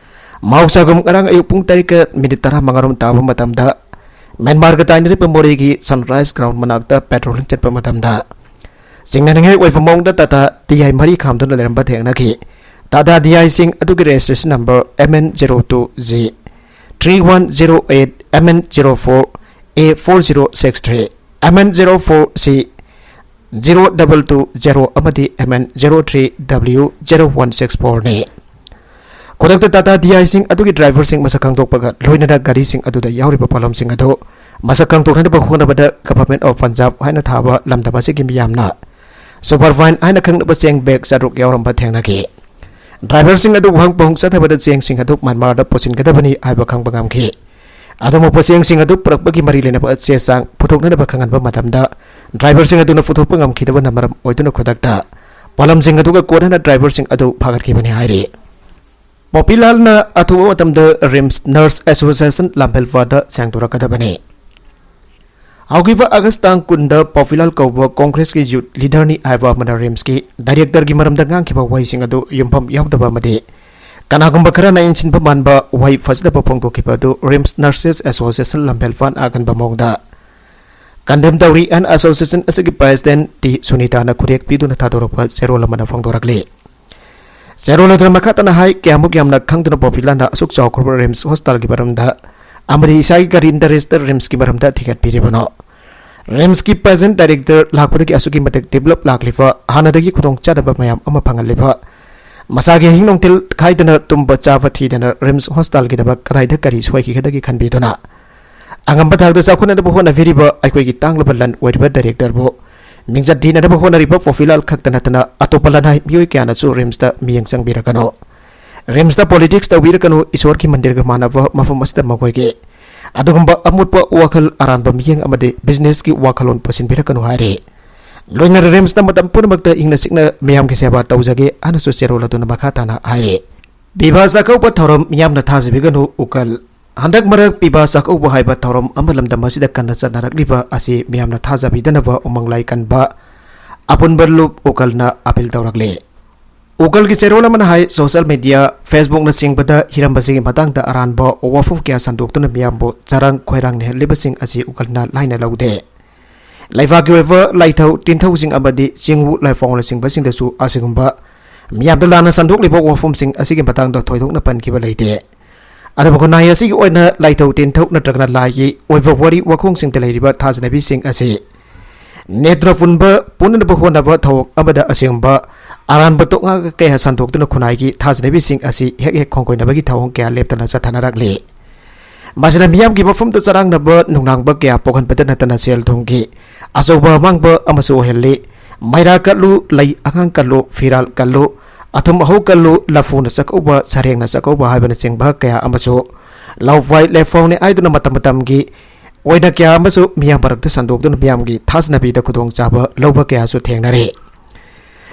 ꯃꯍꯧꯁꯥꯒꯨꯝ ꯉꯔꯥꯡ ꯑꯌꯨꯛ ꯄꯨꯡ ꯇꯔꯦꯠꯀ ꯃꯤꯅꯤꯠ ꯇꯔꯥꯃꯉꯥꯔꯣꯝ ꯇꯥꯕ ꯃꯇꯝꯗ ꯃ꯭ꯌꯥꯟꯃꯥꯔꯒ ꯇꯥꯏꯅꯔꯤꯕ ꯃꯣꯔꯦꯒꯤ ꯁꯟꯔꯥꯏꯁ ꯒ꯭ꯔꯥꯎꯟ ꯃꯅꯥꯛꯇ ꯄꯦꯇ꯭ꯔꯣꯂꯤꯡ ꯆꯠꯄ ꯃꯇꯝꯗ ꯆꯤꯡꯅꯅꯤꯡꯉꯥꯏ ꯑꯣꯏꯕ ꯃꯑꯣꯡꯗ ꯇꯥꯇꯥ ꯗꯤ ꯑꯥꯏ ꯃꯔꯤ ꯈꯥꯝꯗꯨꯅ ꯂꯩꯔꯝꯕ ꯊꯦꯡꯅꯈꯤ꯫ ꯇꯥꯇꯥ ꯗꯤ ꯑꯥꯏꯁꯤꯡ ꯑꯗꯨꯒꯤ registration number M N zero two G three one zero eight M N zero four A four zero six three, M N zero four C zero double two zero ꯑꯃꯗꯤ M N zero three W zero one six four ꯅꯤ꯫ ꯈꯨꯗꯛꯇ ꯇꯥꯇꯥ ꯗꯤ icing ꯑꯗꯨꯒꯤ driverꯁꯤꯡ ꯃꯁꯛ ꯈꯪꯗꯣꯛꯄꯒ ꯂꯣꯏꯅꯅ ꯒꯥꯔꯤꯁꯤꯡ ꯑꯗꯨꯗ ꯌꯥꯎꯔꯤꯕ ꯄꯣꯠꯂꯝꯁꯤꯡ ꯑꯗꯨ ꯃꯁꯛ ꯈꯪꯗꯣꯛꯅꯅꯕ ꯍꯣꯠꯅꯕꯗ Government of Punjab ꯍꯥꯏꯅ ꯊꯥꯕ ꯂꯝꯗꯝ ꯑꯁꯤꯒꯤ ꯃꯤꯌꯥꯝꯅ superfine ꯍꯥꯏꯅ ꯈꯪꯅꯕ ꯆꯦꯡ bag ꯆꯥꯇ꯭ꯔꯨꯛ ꯌꯥꯎꯔꯝꯕ ꯊꯦꯡꯅꯈꯤ꯫ Driverꯁꯤꯡ ꯑꯗꯨ ꯋꯥꯍꯪ ꯄꯥꯎꯍꯪ ꯆꯠꯊꯕꯗ ꯆꯦꯡꯁꯤꯡ ꯑꯗꯨ ꯃ꯭ꯌꯥꯟꯃꯥꯔꯗ ꯄꯨꯁꯤꯟꯒꯗꯕꯅꯤ ꯍꯥꯏꯕ ꯈꯪꯕ ꯉꯝꯈꯤ꯫ ꯑꯗꯨꯕꯨ ꯄꯣꯠꯆꯦꯡꯁꯤꯡ ꯑꯗꯨ ꯄꯨꯔꯛꯄꯒꯤ ꯃꯔꯤ ꯂꯩꯅꯕ ꯆꯦ ꯆꯥꯡ ꯄꯨꯊꯣꯛꯅꯅꯕ ꯈꯪꯍꯟꯕ ꯃꯇꯝꯗ driverꯁꯤꯡ ꯑꯗꯨꯅ ꯄꯨꯊꯣꯛꯄ ꯉꯝꯈꯤꯗꯕꯅ ꯃꯔꯝ ꯑꯣꯏꯗꯨꯅ ꯈꯨꯗꯛꯇ ꯄꯣꯠꯂꯝꯁꯤꯡ ꯑꯗꯨꯒ ꯀꯣꯟꯅꯅ driverꯁꯤꯡ ꯑꯗꯨ ꯐꯥꯒꯠꯈꯤꯕꯅꯤ ꯍꯥꯏꯔꯤ꯫ ꯄꯣꯄꯤꯂꯥꯜꯅ ꯑꯊꯨꯕ ꯃꯇꯝꯗ RIMS Nurse Association ꯂꯥꯝꯕꯦꯜꯄꯥꯠꯇ ꯁꯦꯡꯗꯣꯔꯛꯀꯗꯕꯅꯤ꯫ ꯍꯧꯈꯤꯕ ꯑꯥꯒꯁ ꯇꯥꯡ ꯀꯨꯟꯗ ꯄꯣꯄꯤꯂꯥꯜ ꯀꯧꯕ ꯀꯣꯡꯒ꯭ꯔꯦꯁꯀꯤ youth leaderꯅꯤ ꯍꯥꯏꯕ ꯑꯃꯅ RIMSꯀꯤ directorꯒꯤ ꯃꯔꯝꯗ ꯉꯥꯡꯈꯤꯕ ꯋꯥꯍꯩꯁꯤꯡ ꯑꯗꯨ ꯌꯨꯝꯐꯝ ꯌꯥꯎꯗꯕ ꯑꯃꯗꯤ ꯀꯅꯥꯒꯨꯝꯕ ꯈꯔꯅ ꯏꯟꯁꯤꯟꯕ ꯃꯥꯟꯕ ꯋꯥꯍꯩ ꯐꯖꯗꯕ ꯐꯣꯡꯗꯣꯛꯈꯤꯕ ꯑꯗꯨ RIMS Nurses Association ꯂꯥꯝꯕꯦꯜꯄꯥꯠ ꯑꯀꯟꯕ ꯃꯑꯣꯡꯗ condemn ꯇꯧꯔꯤ꯫ And association ꯑꯁꯤꯒꯤ president ꯇꯤ ꯁꯨꯅꯤꯇꯥꯅ ꯈꯨꯔꯦꯛ ꯄꯤꯗꯨꯅ ꯊꯥꯗꯣꯔꯛꯄ ꯆꯦꯔꯣꯜ ꯑꯃꯅ ꯐꯣꯡꯗꯣꯔꯛꯂꯤ꯫ ꯆꯦꯔꯣꯜ ꯑꯗꯨꯅ ꯃꯈꯥ ꯇꯥꯅ ꯍꯥꯏ, ꯀꯌꯥꯃꯨꯛ ꯌꯥꯝꯅ ꯈꯪꯗꯨꯅ ꯄꯣꯄꯤꯂꯥꯜꯅ ꯑꯁꯨꯛ ꯆꯥꯎꯈ꯭ꯔꯕ RIMS hospitalꯒꯤ ꯃꯔꯝꯗ ꯑꯃꯗꯤ ꯏꯁꯥꯒꯤ ꯀꯔꯤ interestꯇ RIMSꯀꯤ ꯃꯔꯝꯗ ꯊꯤꯒꯠꯄꯤꯔꯤꯕꯅꯣ? RIMSꯀꯤ present director ꯂꯥꯛꯄꯗꯒꯤ ꯑꯁꯨꯛꯀꯤ ꯃꯇꯤꯛ develop ꯂꯥꯛꯂꯤꯕ, ꯍꯥꯟꯅꯗꯒꯤ ꯈꯨꯗꯣꯡꯆꯥꯗꯕ ꯃꯌꯥꯝ ꯑꯃ ꯐꯪꯍꯜꯂꯤꯕ, ꯃꯁꯥꯒꯤ ꯑꯍꯤꯡ ꯅꯨꯡꯊꯤꯜ ꯈꯥꯏꯗꯅ ꯇꯨꯝꯕ ꯆꯥꯕ ꯊꯤꯗꯅ RIMS hospitalꯒꯤꯗꯃꯛ ꯀꯗꯥꯏꯗ ꯀꯔꯤ ꯁꯣꯏꯈꯤꯒꯗꯒꯦ ꯈꯟꯕꯤꯗꯨꯅ ꯑꯉꯝꯕ ꯊꯥꯛꯇ ꯆꯥꯎꯈꯠꯅꯅꯕ ꯍꯣꯠꯅꯕꯤꯔꯤꯕ ꯑꯩꯈꯣꯏꯒꯤ ꯇꯥꯡꯂꯕ ꯂꯟ ꯑꯣꯏꯔꯤꯕ directorꯕꯨ ꯃꯤꯡꯆꯠ ꯊꯤꯅꯅꯕ ꯍꯣꯠꯅꯔꯤꯕ ꯄꯣꯄꯤꯂꯥꯜ ꯈꯛꯇ ꯅꯠꯇꯅ ꯑꯇꯣꯞꯄ ꯂꯅꯥꯏ ꯃꯤꯑꯣꯏ ꯀꯌꯥꯅꯁꯨ RIMSꯇ ꯃꯤꯠꯌꯦꯡ ꯆꯪꯕꯤꯔꯒꯅꯨ꯫ RIMSꯇ politics ꯇꯧꯕꯤꯔꯒꯅꯨ, ꯏꯁꯣꯔꯒꯤ ꯃꯟꯗꯤꯔꯒ ꯃꯥꯟꯅꯕ ꯃꯐꯝ ꯑꯁꯤꯗ ꯃꯈꯣꯏꯒꯤ ꯑꯗꯨꯒꯨꯝꯕ ꯑꯃꯣꯠꯄ ꯋꯥꯈꯜ, ꯑꯔꯥꯟꯕ ꯃꯤꯠꯌꯦꯡ ꯑꯃꯗꯤ businessꯀꯤ ꯋꯥꯈꯜꯂꯣꯟ ꯄꯨꯁꯤꯟꯕꯤꯔꯛꯀꯅꯨ ꯍꯥꯏꯔꯤ꯫ ꯂꯣꯏꯅꯅ RIMSꯇ ꯃꯇꯝ ꯄꯨꯝꯅꯃꯛꯇ ꯏꯪꯅ ꯆꯤꯛꯅ ꯃꯤꯌꯥꯝꯒꯤ ꯁꯦꯕꯥ ꯇꯧꯖꯒꯦ ꯍꯥꯏꯅꯁꯨ ꯆꯦꯔꯣꯜ ꯑꯗꯨꯅ ꯃꯈꯥ ꯇꯥꯅ ꯍꯥꯏꯔꯤ꯫ ꯄꯤꯕꯥ ꯆꯥꯛꯀꯧꯕ ꯊꯧꯔꯝ ꯃꯤꯌꯥꯝꯅ ꯊꯥꯖꯕꯤꯒꯅꯨ, ꯎꯀꯜ꯫ ꯍꯟꯗꯛ ꯃꯔꯛ ꯄꯤꯕꯥ ꯆꯥꯛꯀꯧꯕ ꯍꯥꯏꯕ ꯊꯧꯔꯝ ꯑꯃ ꯂꯝꯗꯝ ꯑꯁꯤꯗ ꯀꯟꯅ ꯆꯠꯅꯔꯛꯂꯤꯕ ꯑꯁꯤ ꯃꯤꯌꯥꯝꯅ ꯊꯥꯖꯕꯤꯗꯅꯕ ꯎꯃꯪ ꯂꯥꯏ ꯀꯟꯕ ꯑꯄꯨꯟꯕ ꯂꯨꯞ ꯎꯀꯜꯅ appeal ꯇꯧꯔꯛꯂꯤ꯫ ꯎꯀꯜꯒꯤ ꯆꯦꯔꯣꯜ ꯑꯃꯅ ꯍꯥꯏ, social media, Facebookꯅꯆꯤꯡꯕꯗ ꯍꯤꯔꯝ ꯑꯁꯤꯒꯤ ꯃꯇꯥꯡꯗ ꯑꯔꯥꯟꯕ ꯋꯥꯐꯝ ꯀꯌꯥ ꯁꯟꯗꯣꯛꯇꯨꯅ ꯃꯤꯌꯥꯝꯕꯨ ꯆꯔꯥꯡ ꯈꯣꯏꯔꯥꯡꯅꯍꯜꯂꯤꯕꯁꯤꯡ ꯑꯁꯤ ꯎꯀꯜꯅ ꯂꯥꯏꯅ ꯂꯧꯗꯦ꯫ ꯂꯩꯕꯥꯛꯀꯤ ꯑꯣꯏꯕ ꯂꯥꯏꯊꯧ ꯇꯤꯟꯊꯧꯁꯤꯡ ꯑꯃꯗꯤ ꯆꯤꯡꯎ ꯂꯥꯏꯐꯥꯎꯅꯆꯤꯡꯕꯁꯤꯡꯗꯁꯨ ꯑꯁꯤꯒꯨꯝꯕ ꯃꯤꯌꯥꯝꯗ ꯂꯥꯟꯅ ꯁꯟꯗꯣꯛꯂꯤꯕ ꯋꯥꯐꯝꯁꯤꯡ ꯑꯁꯤꯒꯤ ꯃꯇꯥꯡꯗ ꯊꯣꯏꯗꯣꯛꯅ ꯄꯟꯈꯤꯕ ꯂꯩꯇꯦ꯫ ꯑꯗꯨꯕꯨ ꯈꯨꯟꯅꯥꯏ ꯑꯁꯤꯒꯤ ꯑꯣꯏꯅ ꯂꯥꯏꯊꯧ ꯇꯤꯟꯊꯧ ꯅꯠꯇ꯭ꯔꯒꯅ ꯂꯥꯏꯒꯤ ꯑꯣꯏꯕ ꯋꯥꯔꯤ ꯋꯥꯈꯣꯡꯁꯤꯡꯗ ꯂꯩꯔꯤꯕ ꯊꯥꯖꯅꯕꯤꯁꯤꯡ ꯑꯁꯤ ꯅꯦꯇ꯭ꯔ ꯄꯨꯟꯕ ꯄꯨꯅꯅꯕ ꯍꯣꯠꯅꯕ ꯊꯧꯑꯣꯡ ꯑꯃꯗ ꯑꯁꯤꯒꯨꯝꯕ ꯑꯔꯥꯟꯕ ꯇꯣꯛꯉꯥꯛ ꯀꯌꯥ ꯁꯟꯗꯣꯛꯇꯨꯅ ꯈꯨꯟꯅꯥꯏꯒꯤ ꯊꯥꯖꯅꯕꯤꯁꯤꯡ ꯑꯁꯤ ꯍꯦꯛ ꯍꯦꯛ ꯈꯣꯡꯒꯣꯏꯅꯕꯒꯤ ꯊꯧꯑꯣꯡ ꯀꯌꯥ ꯂꯦꯞꯇꯅ ꯆꯠꯊꯅꯔꯛꯂꯤ꯫ ꯃꯁꯤꯅ ꯃꯤꯌꯥꯝꯒꯤ ꯃꯐꯝꯗ ꯆꯔꯥꯡꯅꯕ ꯅꯨꯡꯅꯥꯡꯕ ꯀꯌꯥ ꯄꯣꯛꯍꯟꯕꯗ ꯅꯠꯇꯅ ꯁꯦꯜ ꯊꯨꯝꯒꯤ ꯑꯆꯧꯕ ꯑꯃꯥꯡꯕ ꯑꯃꯁꯨ ꯑꯣꯏꯍꯜꯂꯤ꯫ ꯃꯩꯔꯥ ꯀꯠꯂꯨ, ꯂꯩ ꯑꯉꯥꯡ ꯀꯠꯂꯨ, ꯐꯤꯔꯥꯜ ꯀꯠꯂꯨ, ꯑꯊꯨꯝ ꯑꯍꯧ ꯀꯜꯂꯨ, ꯂꯐꯨꯅ ꯆꯥꯛꯀꯧꯕ, ꯁꯔꯦꯡꯅ ꯆꯥꯛꯀꯧꯕ ꯍꯥꯏꯕꯅꯆꯤꯡꯕ ꯀꯌꯥ ꯑꯃꯁꯨ ꯂꯧꯐꯥꯏ ꯂꯦꯐꯥꯎꯅꯤ ꯍꯥꯏꯗꯨꯅ ꯃꯇꯝ ꯃꯇꯝꯒꯤ ꯑꯣꯏꯅ ꯀꯌꯥ ꯑꯃꯁꯨ ꯃꯤꯌꯥꯝ ꯃꯔꯛꯇ ꯁꯟꯗꯣꯛꯇꯨꯅ ꯃꯤꯌꯥꯝꯒꯤ ꯊꯥꯖꯅꯕꯤꯗ ꯈꯨꯗꯣꯡꯆꯥꯕ ꯂꯧꯕ ꯀꯌꯥꯁꯨ ꯊꯦꯡꯅꯔꯦ꯫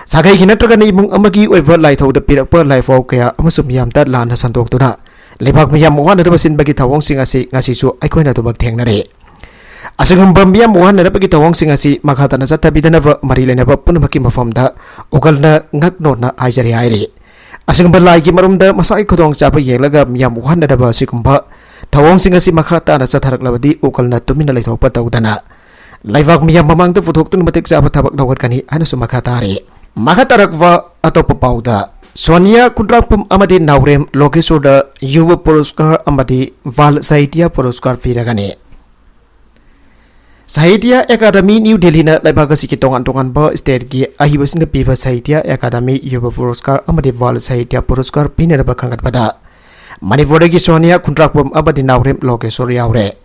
ꯁꯥꯒꯩꯒꯤ ꯅꯠꯇ꯭ꯔꯒꯅ ꯏꯃꯨꯡ ꯑꯃꯒꯤ ꯑꯣꯏꯕ ꯂꯥꯏꯊꯧꯗ ꯄꯤꯔꯛꯄ ꯂꯥꯏꯐꯥꯎ ꯀꯌꯥ ꯑꯃꯁꯨ ꯃꯤꯌꯥꯝꯗ ꯂꯥꯟꯅ ꯁꯟꯗꯣꯛꯇꯨꯅ ꯂꯩꯕꯥꯛ ꯃꯤꯌꯥꯝ ꯋꯥꯅꯅꯕ ꯁꯤꯟꯕꯒꯤ ꯊꯧꯑꯣꯡꯁꯤꯡ ꯑꯁꯤ ꯉꯁꯤꯁꯨ ꯑꯩꯈꯣꯏꯅ ꯑꯗꯨꯃꯛ ꯊꯦꯡꯅꯔꯤ꯫ ꯑꯁꯤꯒꯨꯝꯕ ꯃꯤꯌꯥꯝ ꯋꯥꯍꯟꯅꯅꯕꯒꯤ ꯊꯧꯑꯣꯡꯁꯤꯡ ꯑꯁꯤ ꯃꯈꯥ ꯇꯥꯅ ꯆꯠꯊꯕꯤꯗꯅꯕ ꯃꯔꯤ ꯂꯩꯅꯕ ꯄꯨꯝꯅꯃꯛꯀꯤ ꯃꯐꯝꯗ ꯎꯀꯜꯅ ꯉꯛꯅꯣꯠꯅ ꯍꯥꯏꯖꯔꯤ ꯍꯥꯏꯔꯤ꯫ ꯑꯁꯤꯒꯨꯝꯕ ꯂꯥꯏꯒꯤ ꯃꯔꯨꯝꯗ ꯃꯁꯥꯒꯤ ꯈꯨꯗꯣꯡꯆꯥꯕ ꯌꯦꯡꯂꯒ ꯃꯤꯌꯥꯝ ꯋꯥꯍꯟꯅꯗꯕ ꯑꯁꯤꯒꯨꯝꯕ ꯊꯧꯑꯣꯡꯁꯤꯡ ꯑꯁꯤ ꯃꯈꯥ ꯇꯥꯅ ꯆꯠꯊꯔꯛꯂꯕꯗꯤ ꯎꯀꯜꯅ ꯇꯨꯃꯤꯟꯅ ꯂꯩꯊꯣꯛꯄ ꯇꯧꯗꯅ ꯂꯩꯕꯥꯛ ꯃꯤꯌꯥꯝ ꯃꯃꯥꯡꯗ ꯄꯨꯊꯣꯛꯇꯨꯅ ꯃꯇꯤꯛ ꯆꯥꯕ ꯊꯕꯛ ꯂꯧꯈꯠꯀꯅꯤ ꯍꯥꯏꯅꯁꯨ ꯃꯈꯥ ꯇꯥꯔꯤ꯫ ꯃꯈꯥ ꯇꯥꯔꯛꯄ ꯑꯇꯣꯞꯄ ꯄꯥꯎꯗ, ꯁꯣꯅꯤꯌꯥ ꯈꯨꯟꯗ꯭ꯔꯥꯛꯄꯝ ꯑꯃꯗꯤ ꯅꯥꯎꯔꯦꯝ ꯂꯣꯀꯦꯁꯣꯔꯗ ꯌꯨꯕ ꯄꯨꯔꯁꯀꯥꯔ ꯑꯃꯗꯤ ꯕꯥꯜ ꯁꯥꯍꯤꯇ꯭ꯌ ꯄꯨꯔꯁꯀꯥꯔ ꯄꯤꯔꯒꯅꯤ꯫ ꯁꯥꯍꯤꯇ꯭ꯌ ꯑꯦꯀꯥꯗꯃꯤ ꯅ꯭ꯌꯨ ꯗꯦꯜꯂꯤꯅ ꯂꯩꯕꯥꯛ ꯑꯁꯤꯒꯤ ꯇꯣꯉꯥꯟ ꯇꯣꯉꯥꯟꯕ ꯁ꯭ꯇꯦꯠꯀꯤ ꯑꯍꯩꯕꯁꯤꯡꯗ ꯄꯤꯕ ꯁꯥꯍꯤꯇ꯭ꯌ ꯑꯦꯀꯥꯗꯃꯤ ꯌꯨꯕ ꯄꯨꯔꯁꯀꯥꯔ ꯑꯃꯗꯤ ꯕꯥꯜ ꯁꯥꯍꯤꯇ꯭ꯌ ꯄꯨꯔꯁꯀꯥꯔ ꯄꯤꯅꯅꯕ ꯈꯟꯒꯠꯄꯗ ꯃꯅꯤꯄꯨꯔꯗꯒꯤ ꯁꯣꯅꯤꯌꯥ ꯈꯨꯟꯗ꯭ꯔꯥꯛꯄꯝ ꯑꯃꯗꯤ ꯅꯥꯎꯔꯦꯝ ꯂꯣꯀꯦꯁꯣꯔ ꯌꯥꯎꯔꯦ꯫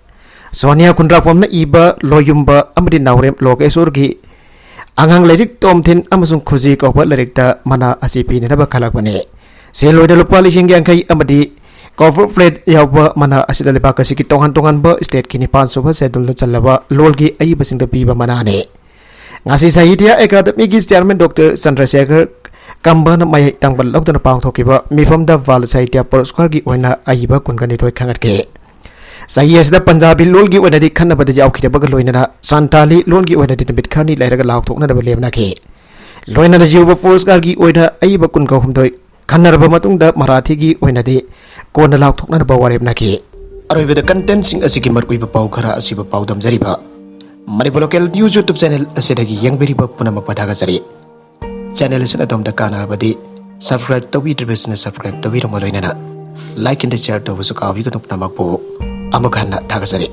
ꯁꯣꯅꯤꯌꯥ ꯈꯨꯟꯗ꯭ꯔꯥꯛꯄꯝꯅ ꯏꯕ ꯂꯣꯌꯨꯝꯕ ꯑꯃꯗꯤ ꯅꯥꯎꯔꯦꯝ ꯂꯣꯀꯦꯁꯣꯔꯒꯤ ꯑꯉꯥꯡ ꯂꯥꯏꯔꯤꯛ ꯇꯣꯝꯊꯤꯟ ꯑꯃꯁꯨꯡ ꯈꯨꯖꯤ ꯀꯧꯕ ꯂꯥꯏꯔꯤꯛꯇ ꯃꯅꯥ ꯑꯁꯤ ꯄꯤꯅꯅꯕ ꯈꯜꯂꯛꯄꯅꯤ꯫ ꯁꯦꯜ ꯑꯣꯏꯅ ꯂꯨꯄꯥ ꯂꯤꯁꯤꯡ ꯌꯥꯡꯈꯩ ꯑꯃꯗꯤ ꯀꯣꯕꯔ ꯄ꯭ꯂꯦꯠ ꯌꯥꯎꯕ ꯃꯅꯥ ꯑꯁꯤꯗ ꯂꯩꯕꯥꯛ ꯑꯁꯤꯒꯤ ꯇꯣꯉꯥꯟ ꯇꯣꯉꯥꯟꯕ ꯁ꯭ꯇꯦꯠꯀꯤ ꯅꯤꯄꯥꯟ ꯁꯨꯕ ꯁꯦꯗꯨꯜꯗ ꯆꯜꯂꯕ ꯂꯣꯜꯒꯤ ꯑꯏꯕꯁꯤꯡꯗ ꯄꯤꯕ ꯃꯅꯥꯅꯤ꯫ ꯉꯁꯤ ꯁꯥꯍꯤꯇ꯭ꯌ ꯑꯦꯀꯥꯗꯃꯤꯒꯤ ꯆꯤꯌꯥꯔꯃꯦꯟ ꯗꯣꯛꯇꯔ ꯆꯟꯗ꯭ꯔꯁꯦꯈꯔ ꯀꯝꯕꯅ ꯃꯌꯦꯛ ꯇꯪꯕ ꯂꯧꯗꯨꯅ ꯄꯥꯡꯊꯣꯛꯈꯤꯕ ꯃꯤꯐꯝꯗ ꯕꯥꯜ ꯁꯥꯍꯤꯇ꯭ꯌ ꯄꯨꯔꯁꯀꯥꯔꯒꯤ ꯑꯣꯏꯅ ꯑꯏꯕ ꯀꯨꯟꯒ ꯅꯤꯊꯣꯏ ꯈꯟꯒꯠꯈꯤ꯫ ꯆꯍꯤ ꯑꯁꯤꯗ ꯄꯟꯖꯥꯕꯤ ꯂꯣꯜꯒꯤ ꯑꯣꯏꯅꯗꯤ ꯈꯟꯅꯕꯗ ꯌꯥꯎꯈꯤꯗꯕꯒ ꯂꯣꯏꯅꯅ ꯁꯥꯟꯇꯥꯂꯤ ꯂꯣꯜꯒꯤ ꯑꯣꯏꯅꯗꯤ ꯅꯨꯃꯤꯠ ꯈꯔꯅꯤ ꯂꯩꯔꯒ ꯂꯥꯎꯊꯣꯛꯅꯅꯕ ꯂꯦꯞꯅꯈꯤ꯫ ꯂꯣꯏꯅꯅ ꯌꯨꯕ ꯄꯨꯔꯁꯀꯥꯔꯒꯤ ꯑꯣꯏꯅ ꯑꯏꯕ ꯀꯨꯟꯒ ꯍꯨꯝꯗꯣꯏ ꯈꯟꯅꯔꯕ ꯃꯇꯨꯡꯗ ꯃꯔꯥꯊꯤꯒꯤ ꯑꯣꯏꯅꯗꯤ ꯀꯣꯟꯅ ꯂꯥꯎꯊꯣꯛꯅꯅꯕ ꯋꯥꯔꯦꯞꯅꯈꯤ꯫ ꯑꯔꯣꯏꯕꯗ ꯀꯟꯇꯦꯟꯁꯤꯡ ꯑꯁꯤꯒꯤ ꯃꯔꯨꯑꯣꯏꯕ ꯄꯥꯎ ꯈꯔ ꯑꯁꯤꯕꯨ ꯄꯥꯎꯗꯝꯖꯔꯤꯕ Manipur local news YouTube channel ꯑꯁꯤꯗꯒꯤ ꯌꯦꯡꯕꯤꯔꯤꯕ ꯄꯨꯝꯅꯃꯛꯄꯨ ꯊꯥꯒꯠꯆꯔꯤ꯫ Channel ꯑꯁꯤꯅ ꯑꯗꯣꯝꯗ ꯀꯥꯟꯅꯔꯕꯗꯤ subscribe ꯇꯧꯕꯤꯗ꯭ꯔꯤꯕꯁꯤꯅ subscribe ꯇꯧꯕꯤꯔꯝꯕ ꯂꯣꯏꯅꯅ like and share ꯇꯧꯕꯁꯨ ꯀꯥꯎꯕꯤꯒꯅꯨ꯫ ꯄꯨꯝꯅꯃꯛꯄꯨ ꯑꯃꯨꯛ ꯍꯟꯅ ꯊꯥꯒꯠꯆꯔꯤ꯫